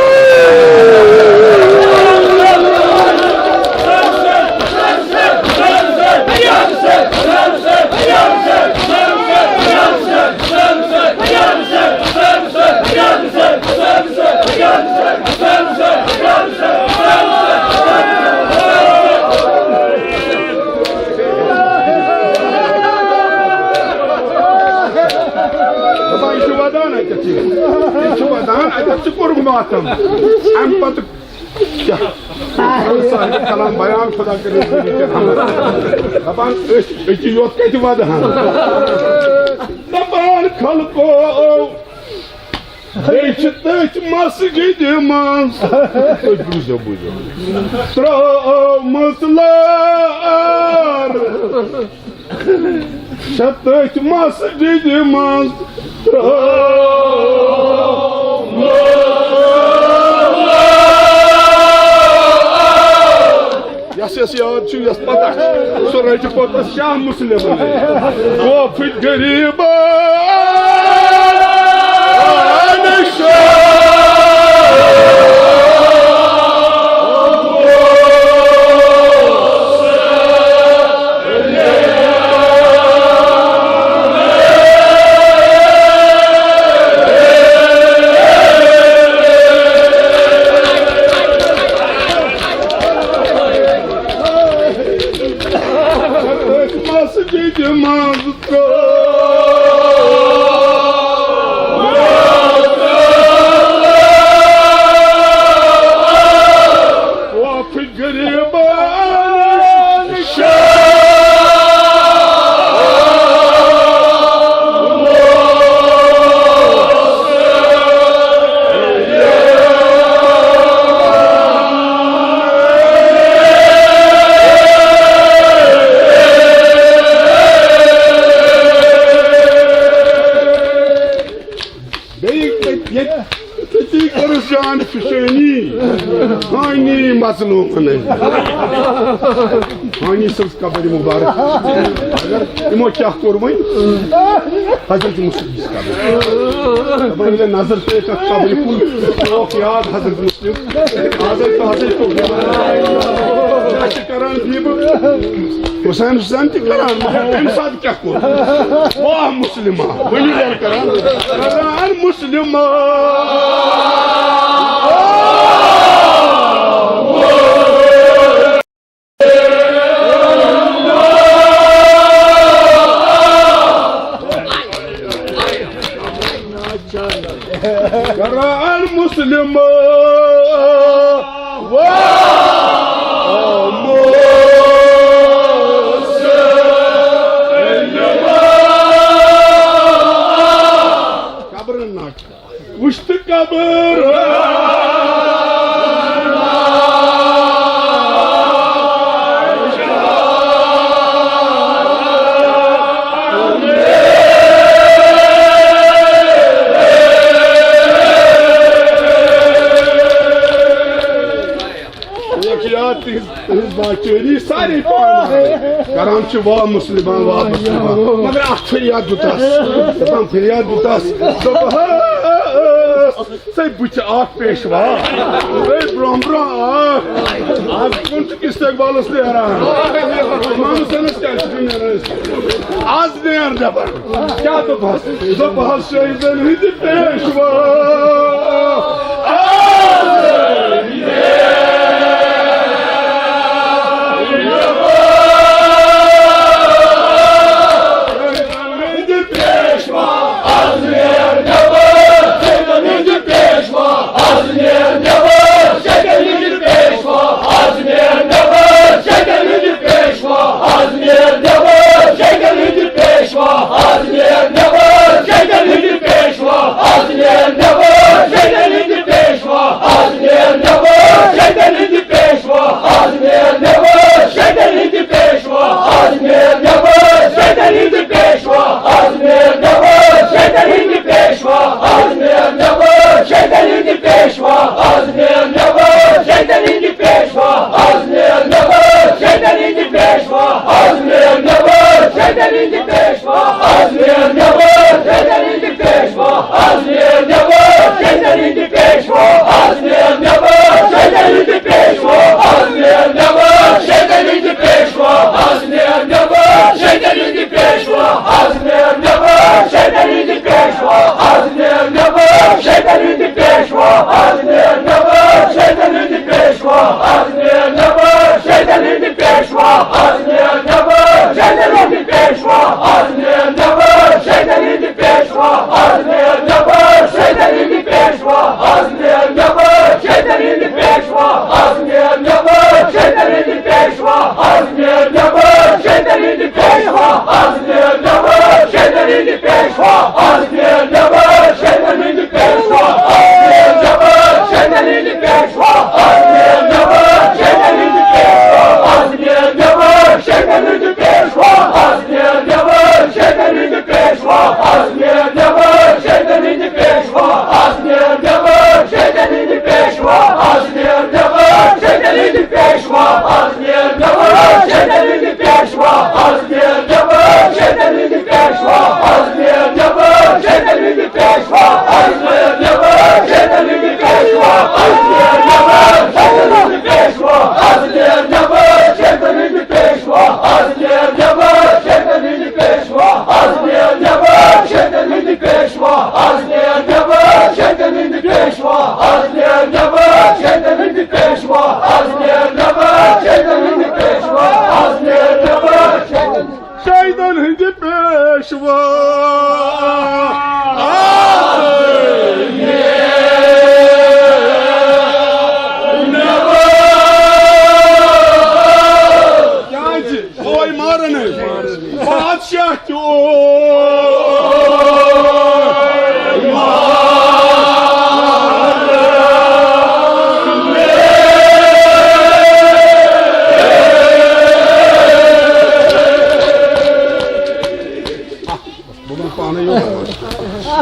دَپان، یہِ چھُ وَدان اَتٮ۪تھ، یہِ چھُ وَدان اَتٮ۪تھ، ژٕ کوٚرُکھ ماتم۔ اَمہِ پَتہٕ صاحب کلام بیان خدا کٔرِتھ۔ دَپان أسۍ أتی یوت کَتہِ وَدٕ ہَن؟ دَپان خلقو، بیٚیہِ چھِ تٔتھۍ مسجدِ منٛز۔ تُہۍ بوٗزِو، بوٗزِو۔ ترٛٲومٕژ لار۔ چھےٚ تٔتھۍ مسجدِ منٛز ترٛٲومٕژ۔ یس یس یاد چھُ، یس پتہ چھُ، سُہ رٹہِ پتہٕ شاہ مسلم۔ وۄپھٕج غریبن شاہ۔ مسجد منٛز ترٛوو۔ وۄپھٕج غریبن شاہ۔ بیٚیہِ ییٚتہِ تٔتی کٔرٕس جان فِشٲنی، ہانی مظلوٗمن۔ ہانی سٕنٛز قبر مُبارک۔ مگر یِمو کیٛاہ کوٚر وۄنۍ؟ حضرت مسلم سٕنٛز قبر۔ دَپان ییٚلہِ نظر پیٚیہِ تَتھ قبرِ کُن، تھووُکھ یاد حضرت مسلم۔ آزے تازے کوٚر۔ کیٛاہ چھِ کران بیٖبہٕ؟ حسین حسین تہِ کران، مگر تَمہِ ساتہٕ کیٛاہ کوٚر؟ واہ مسلمہ، ؤنِو یارٕ کران، کران مسلمہ۔ کران مسلمہ۔ واہ مسلمہ۔ قبرن ناچ۔ وُچھ تہٕ قبر۔ اوس یاد تِہنٛز، تِہنٛز باچٲری سارے پانہٕ کران چھِ، واہ مسلمان، واہ مسلمان۔ مگر اکھ فریاد دیُت اَس، دَپان فریاد دیُت اَس، دوٚپہَس، ژے بٕتھِ اکھ پیشوا، ژے برونٛہہ برونٛہہ اکھ۔ آز کُن چھُکھ استقبالس نیران؟ امام حسینس کیٛازِ چھُکھ نہٕ نیران؟ آز نیر نٮ۪بر۔ کیٛاہ دوٚپہَس؟ دوٚپہَس شہیدن ہٕنٛدِ پیشوا۔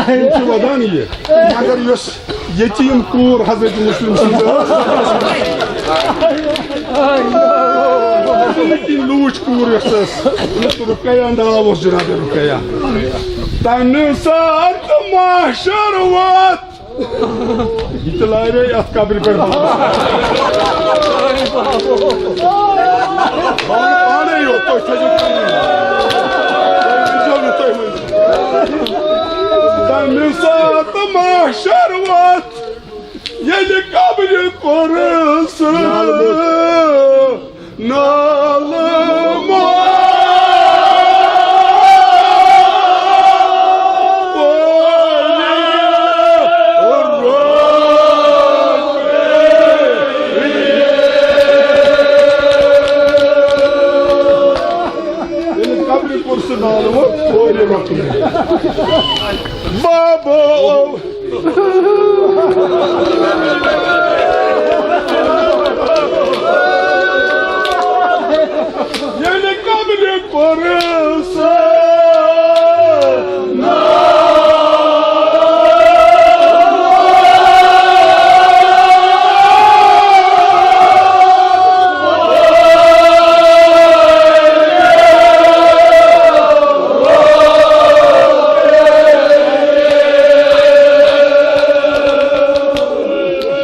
یِم چھِ وَدان یہِ، مگر یۄس یتیٖم کوٗر حضرت مسلم سٕنٛز ٲس، یتیٖم لوٗچ کوٗر یۄس ٲس، یُس رُقیہ ناو اوس جناب رُقیہ، تَمہِ ساتہٕ محشر ووت۔ یہِ تہِ لارے اَتھ قبرِ پٮ۪ٹھ۔ پانے یوت تُہۍ تھٲیِو۔ تُہۍ أنۍزیو نہٕ تُہۍ ؤنِو۔ تَمہِ ساتہٕ محشر ووت، ییٚلہِ قبرِ پٔرٕس نالہٕ مۄکھ۔ ییٚلہِ قبرِ پٔرٕس نالہٕ مۄکھ، بابا۔ ییٚلہِ قبرِ پٔرٕس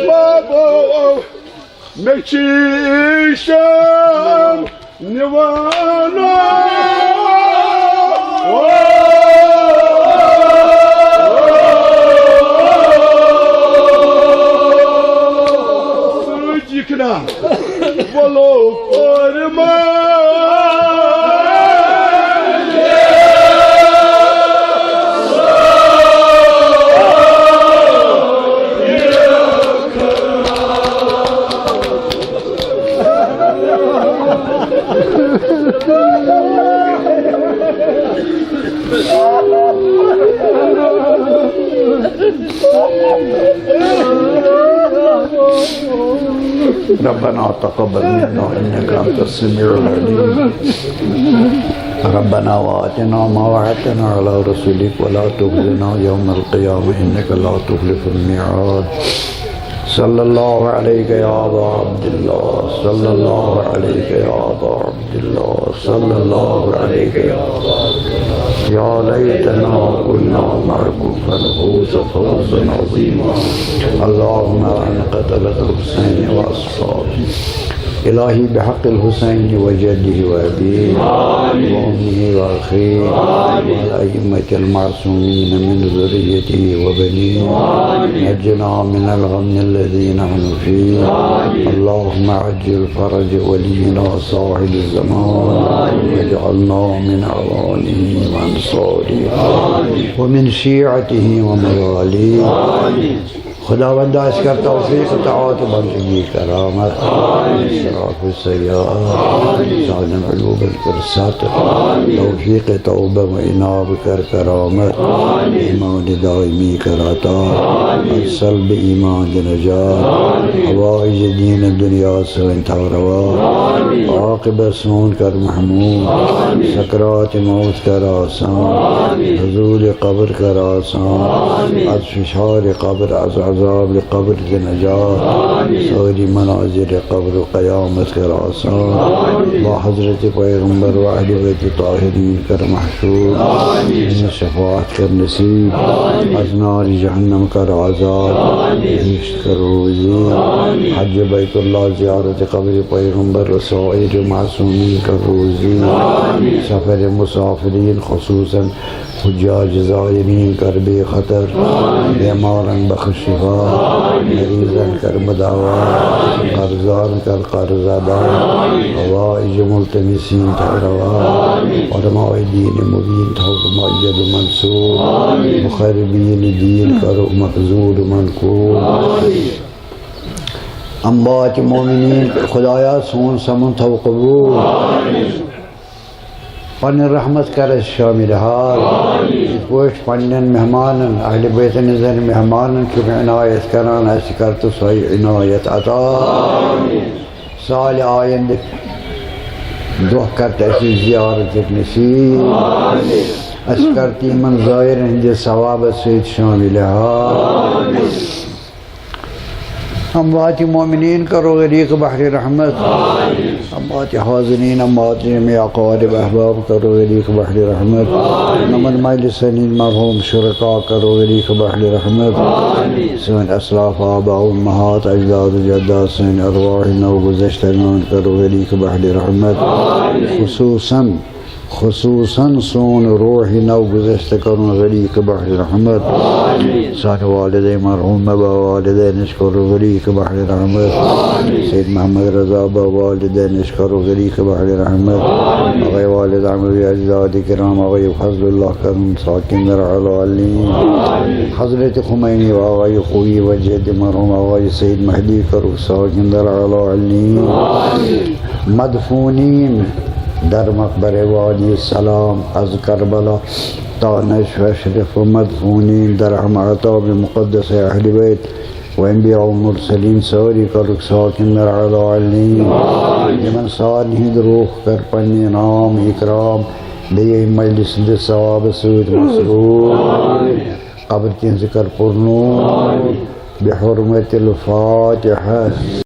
بابا، مےٚ چھِ شام نِوان۔ سۭتۍ یہِ کِنہٕ؟ ولو قربان۔ ربنا تقبل منا إنك أنت السميع العليم. ربنا وآتنا ما وعدتنا على رسلك ولا تخزنا يوم القيامة إنك لا تخلف الميعاد. صلى الله عليك يا أبا عبد الله، صلى الله عليك يا أبا عبد الله، صلى الله عليك يا أبا عبد الله. يا ليتنا كنا معكم فنفوز فوزا عظيما. اللهم ارحم قتلة الحسين وأصحابه. إلهي بحق الحسين وجده وأبيه وأمه وأخيه والأئمة المعصومين من ذريته وبنيه. نجنا من الغم الذي نحن فيه. اللهم عجل فرج ولينا صاحب الزمان واجعلنا من أعوانه وأنصاره ومن شيعته ومواليه. خداوندا، اَسہِ کر توفیق تہٕ عاقبت بندگی کرامت، اشراف سیاحت، سالم علوم الفرصت، توفیق توبہ و اناب کر کرامت، ایمان دائمی کر عطا، از سلب ایمان دِ نجات، حوائج دین دنیا سٲنۍ تھاو روا، عاقبت سون کر محمود، سکرات موت کر آسان، نزول قبر کر آسان، از فشار قبر، از عذاب قبر دِ نجات، سٲری مناظر قبر و قیامت کر آسان، با حضرت پیغمبر و اہل بیت طاہرین کر محشور، شفاعت کر نصیب، از نار جہنم کر آزاد، بہشت کر روزی، حج بیت اللہ زیارت قبر پیغمبر و سایر معصومین کر روزی، سفر مسافرین خصوصاً حجاج زائرین کر بے خطر، بیمارن بخش شفا، مریضن کر مداوا، قرضان کر قرض ادا، حوائج ملتمسین تھاو روا، علماء دین مبین تھاو مؤید و منصور، مخربین دین کر مقذول و منقول۔ اموات مومنین خدایا سون سمن تھاو قبول۔ پنٕنۍ رحمت کر اَسہِ شٲمِل حال۔ یِتھ پٲٹھۍ پنٕنٮ۪ن مہمانن، اہلِ بیتن ہٕنٛزن مہمانن چھُکھ عنایت کران، اَسہِ کر تہٕ سۄے عنایت عطا۔ سالہِ آیندٕ دۄہ کر تہٕ اَسہِ زیارتٕکۍ نصیب۔ اسہِ کر تہِ یِمن زائرن ہٕنٛدِس ثوابس سۭتۍ شٲمِل۔ آمین۔ اموات مومنین کرو غریق بحر رحمت۔ اموات حاضرین، اموات جميع اقارب احباب کرو غریق بحر رحمت۔ یِمن مجلسن ہٕنٛدۍ مرحوم شرکا کرو غریق بحر رحمت۔ سٲنۍ اسلاف، آبا، امہات، اجداد، جدات، سٲنۍ ارواح نو گذشتگان کرو غریق بحر رحمت۔ خصوصاً خصوصاً سون روح نو گذشتہ کرُن غریق بحر رحمت۔ سانہِ والدین مرحوم با والدینش کرو غریق بحر رحمت۔ سید محمد رضا با والدینش کرو غریق بحر رحمت۔ آقای والد احمد اجداد کرام، آقای فضل اللہ کرم ساکن در اعلی علین۔ حضرت خمینی و آقای خویی و جد مرحوم آقای سید مہدی کرو ساکن در اعلی علین۔ مدفونین در مقبرة وادی السلام از کربلا تا نجف اشرف و مدفونین در همه اعتاب مقدس اهل بیت و انبیاء و مرسلین، ساری کرک ساکن در اعلی علین۔ یِمن سارنٕے ہٕنٛدۍ روح کر پننہِ انعام اکرام بیٚیہِ ییٚمہِ مجلس ہٕنٛدِس ثوابس سۭتۍ مسرور۔ قبر تِہنٛزِ کر پُرنوٗر بحرمة الفاتحة۔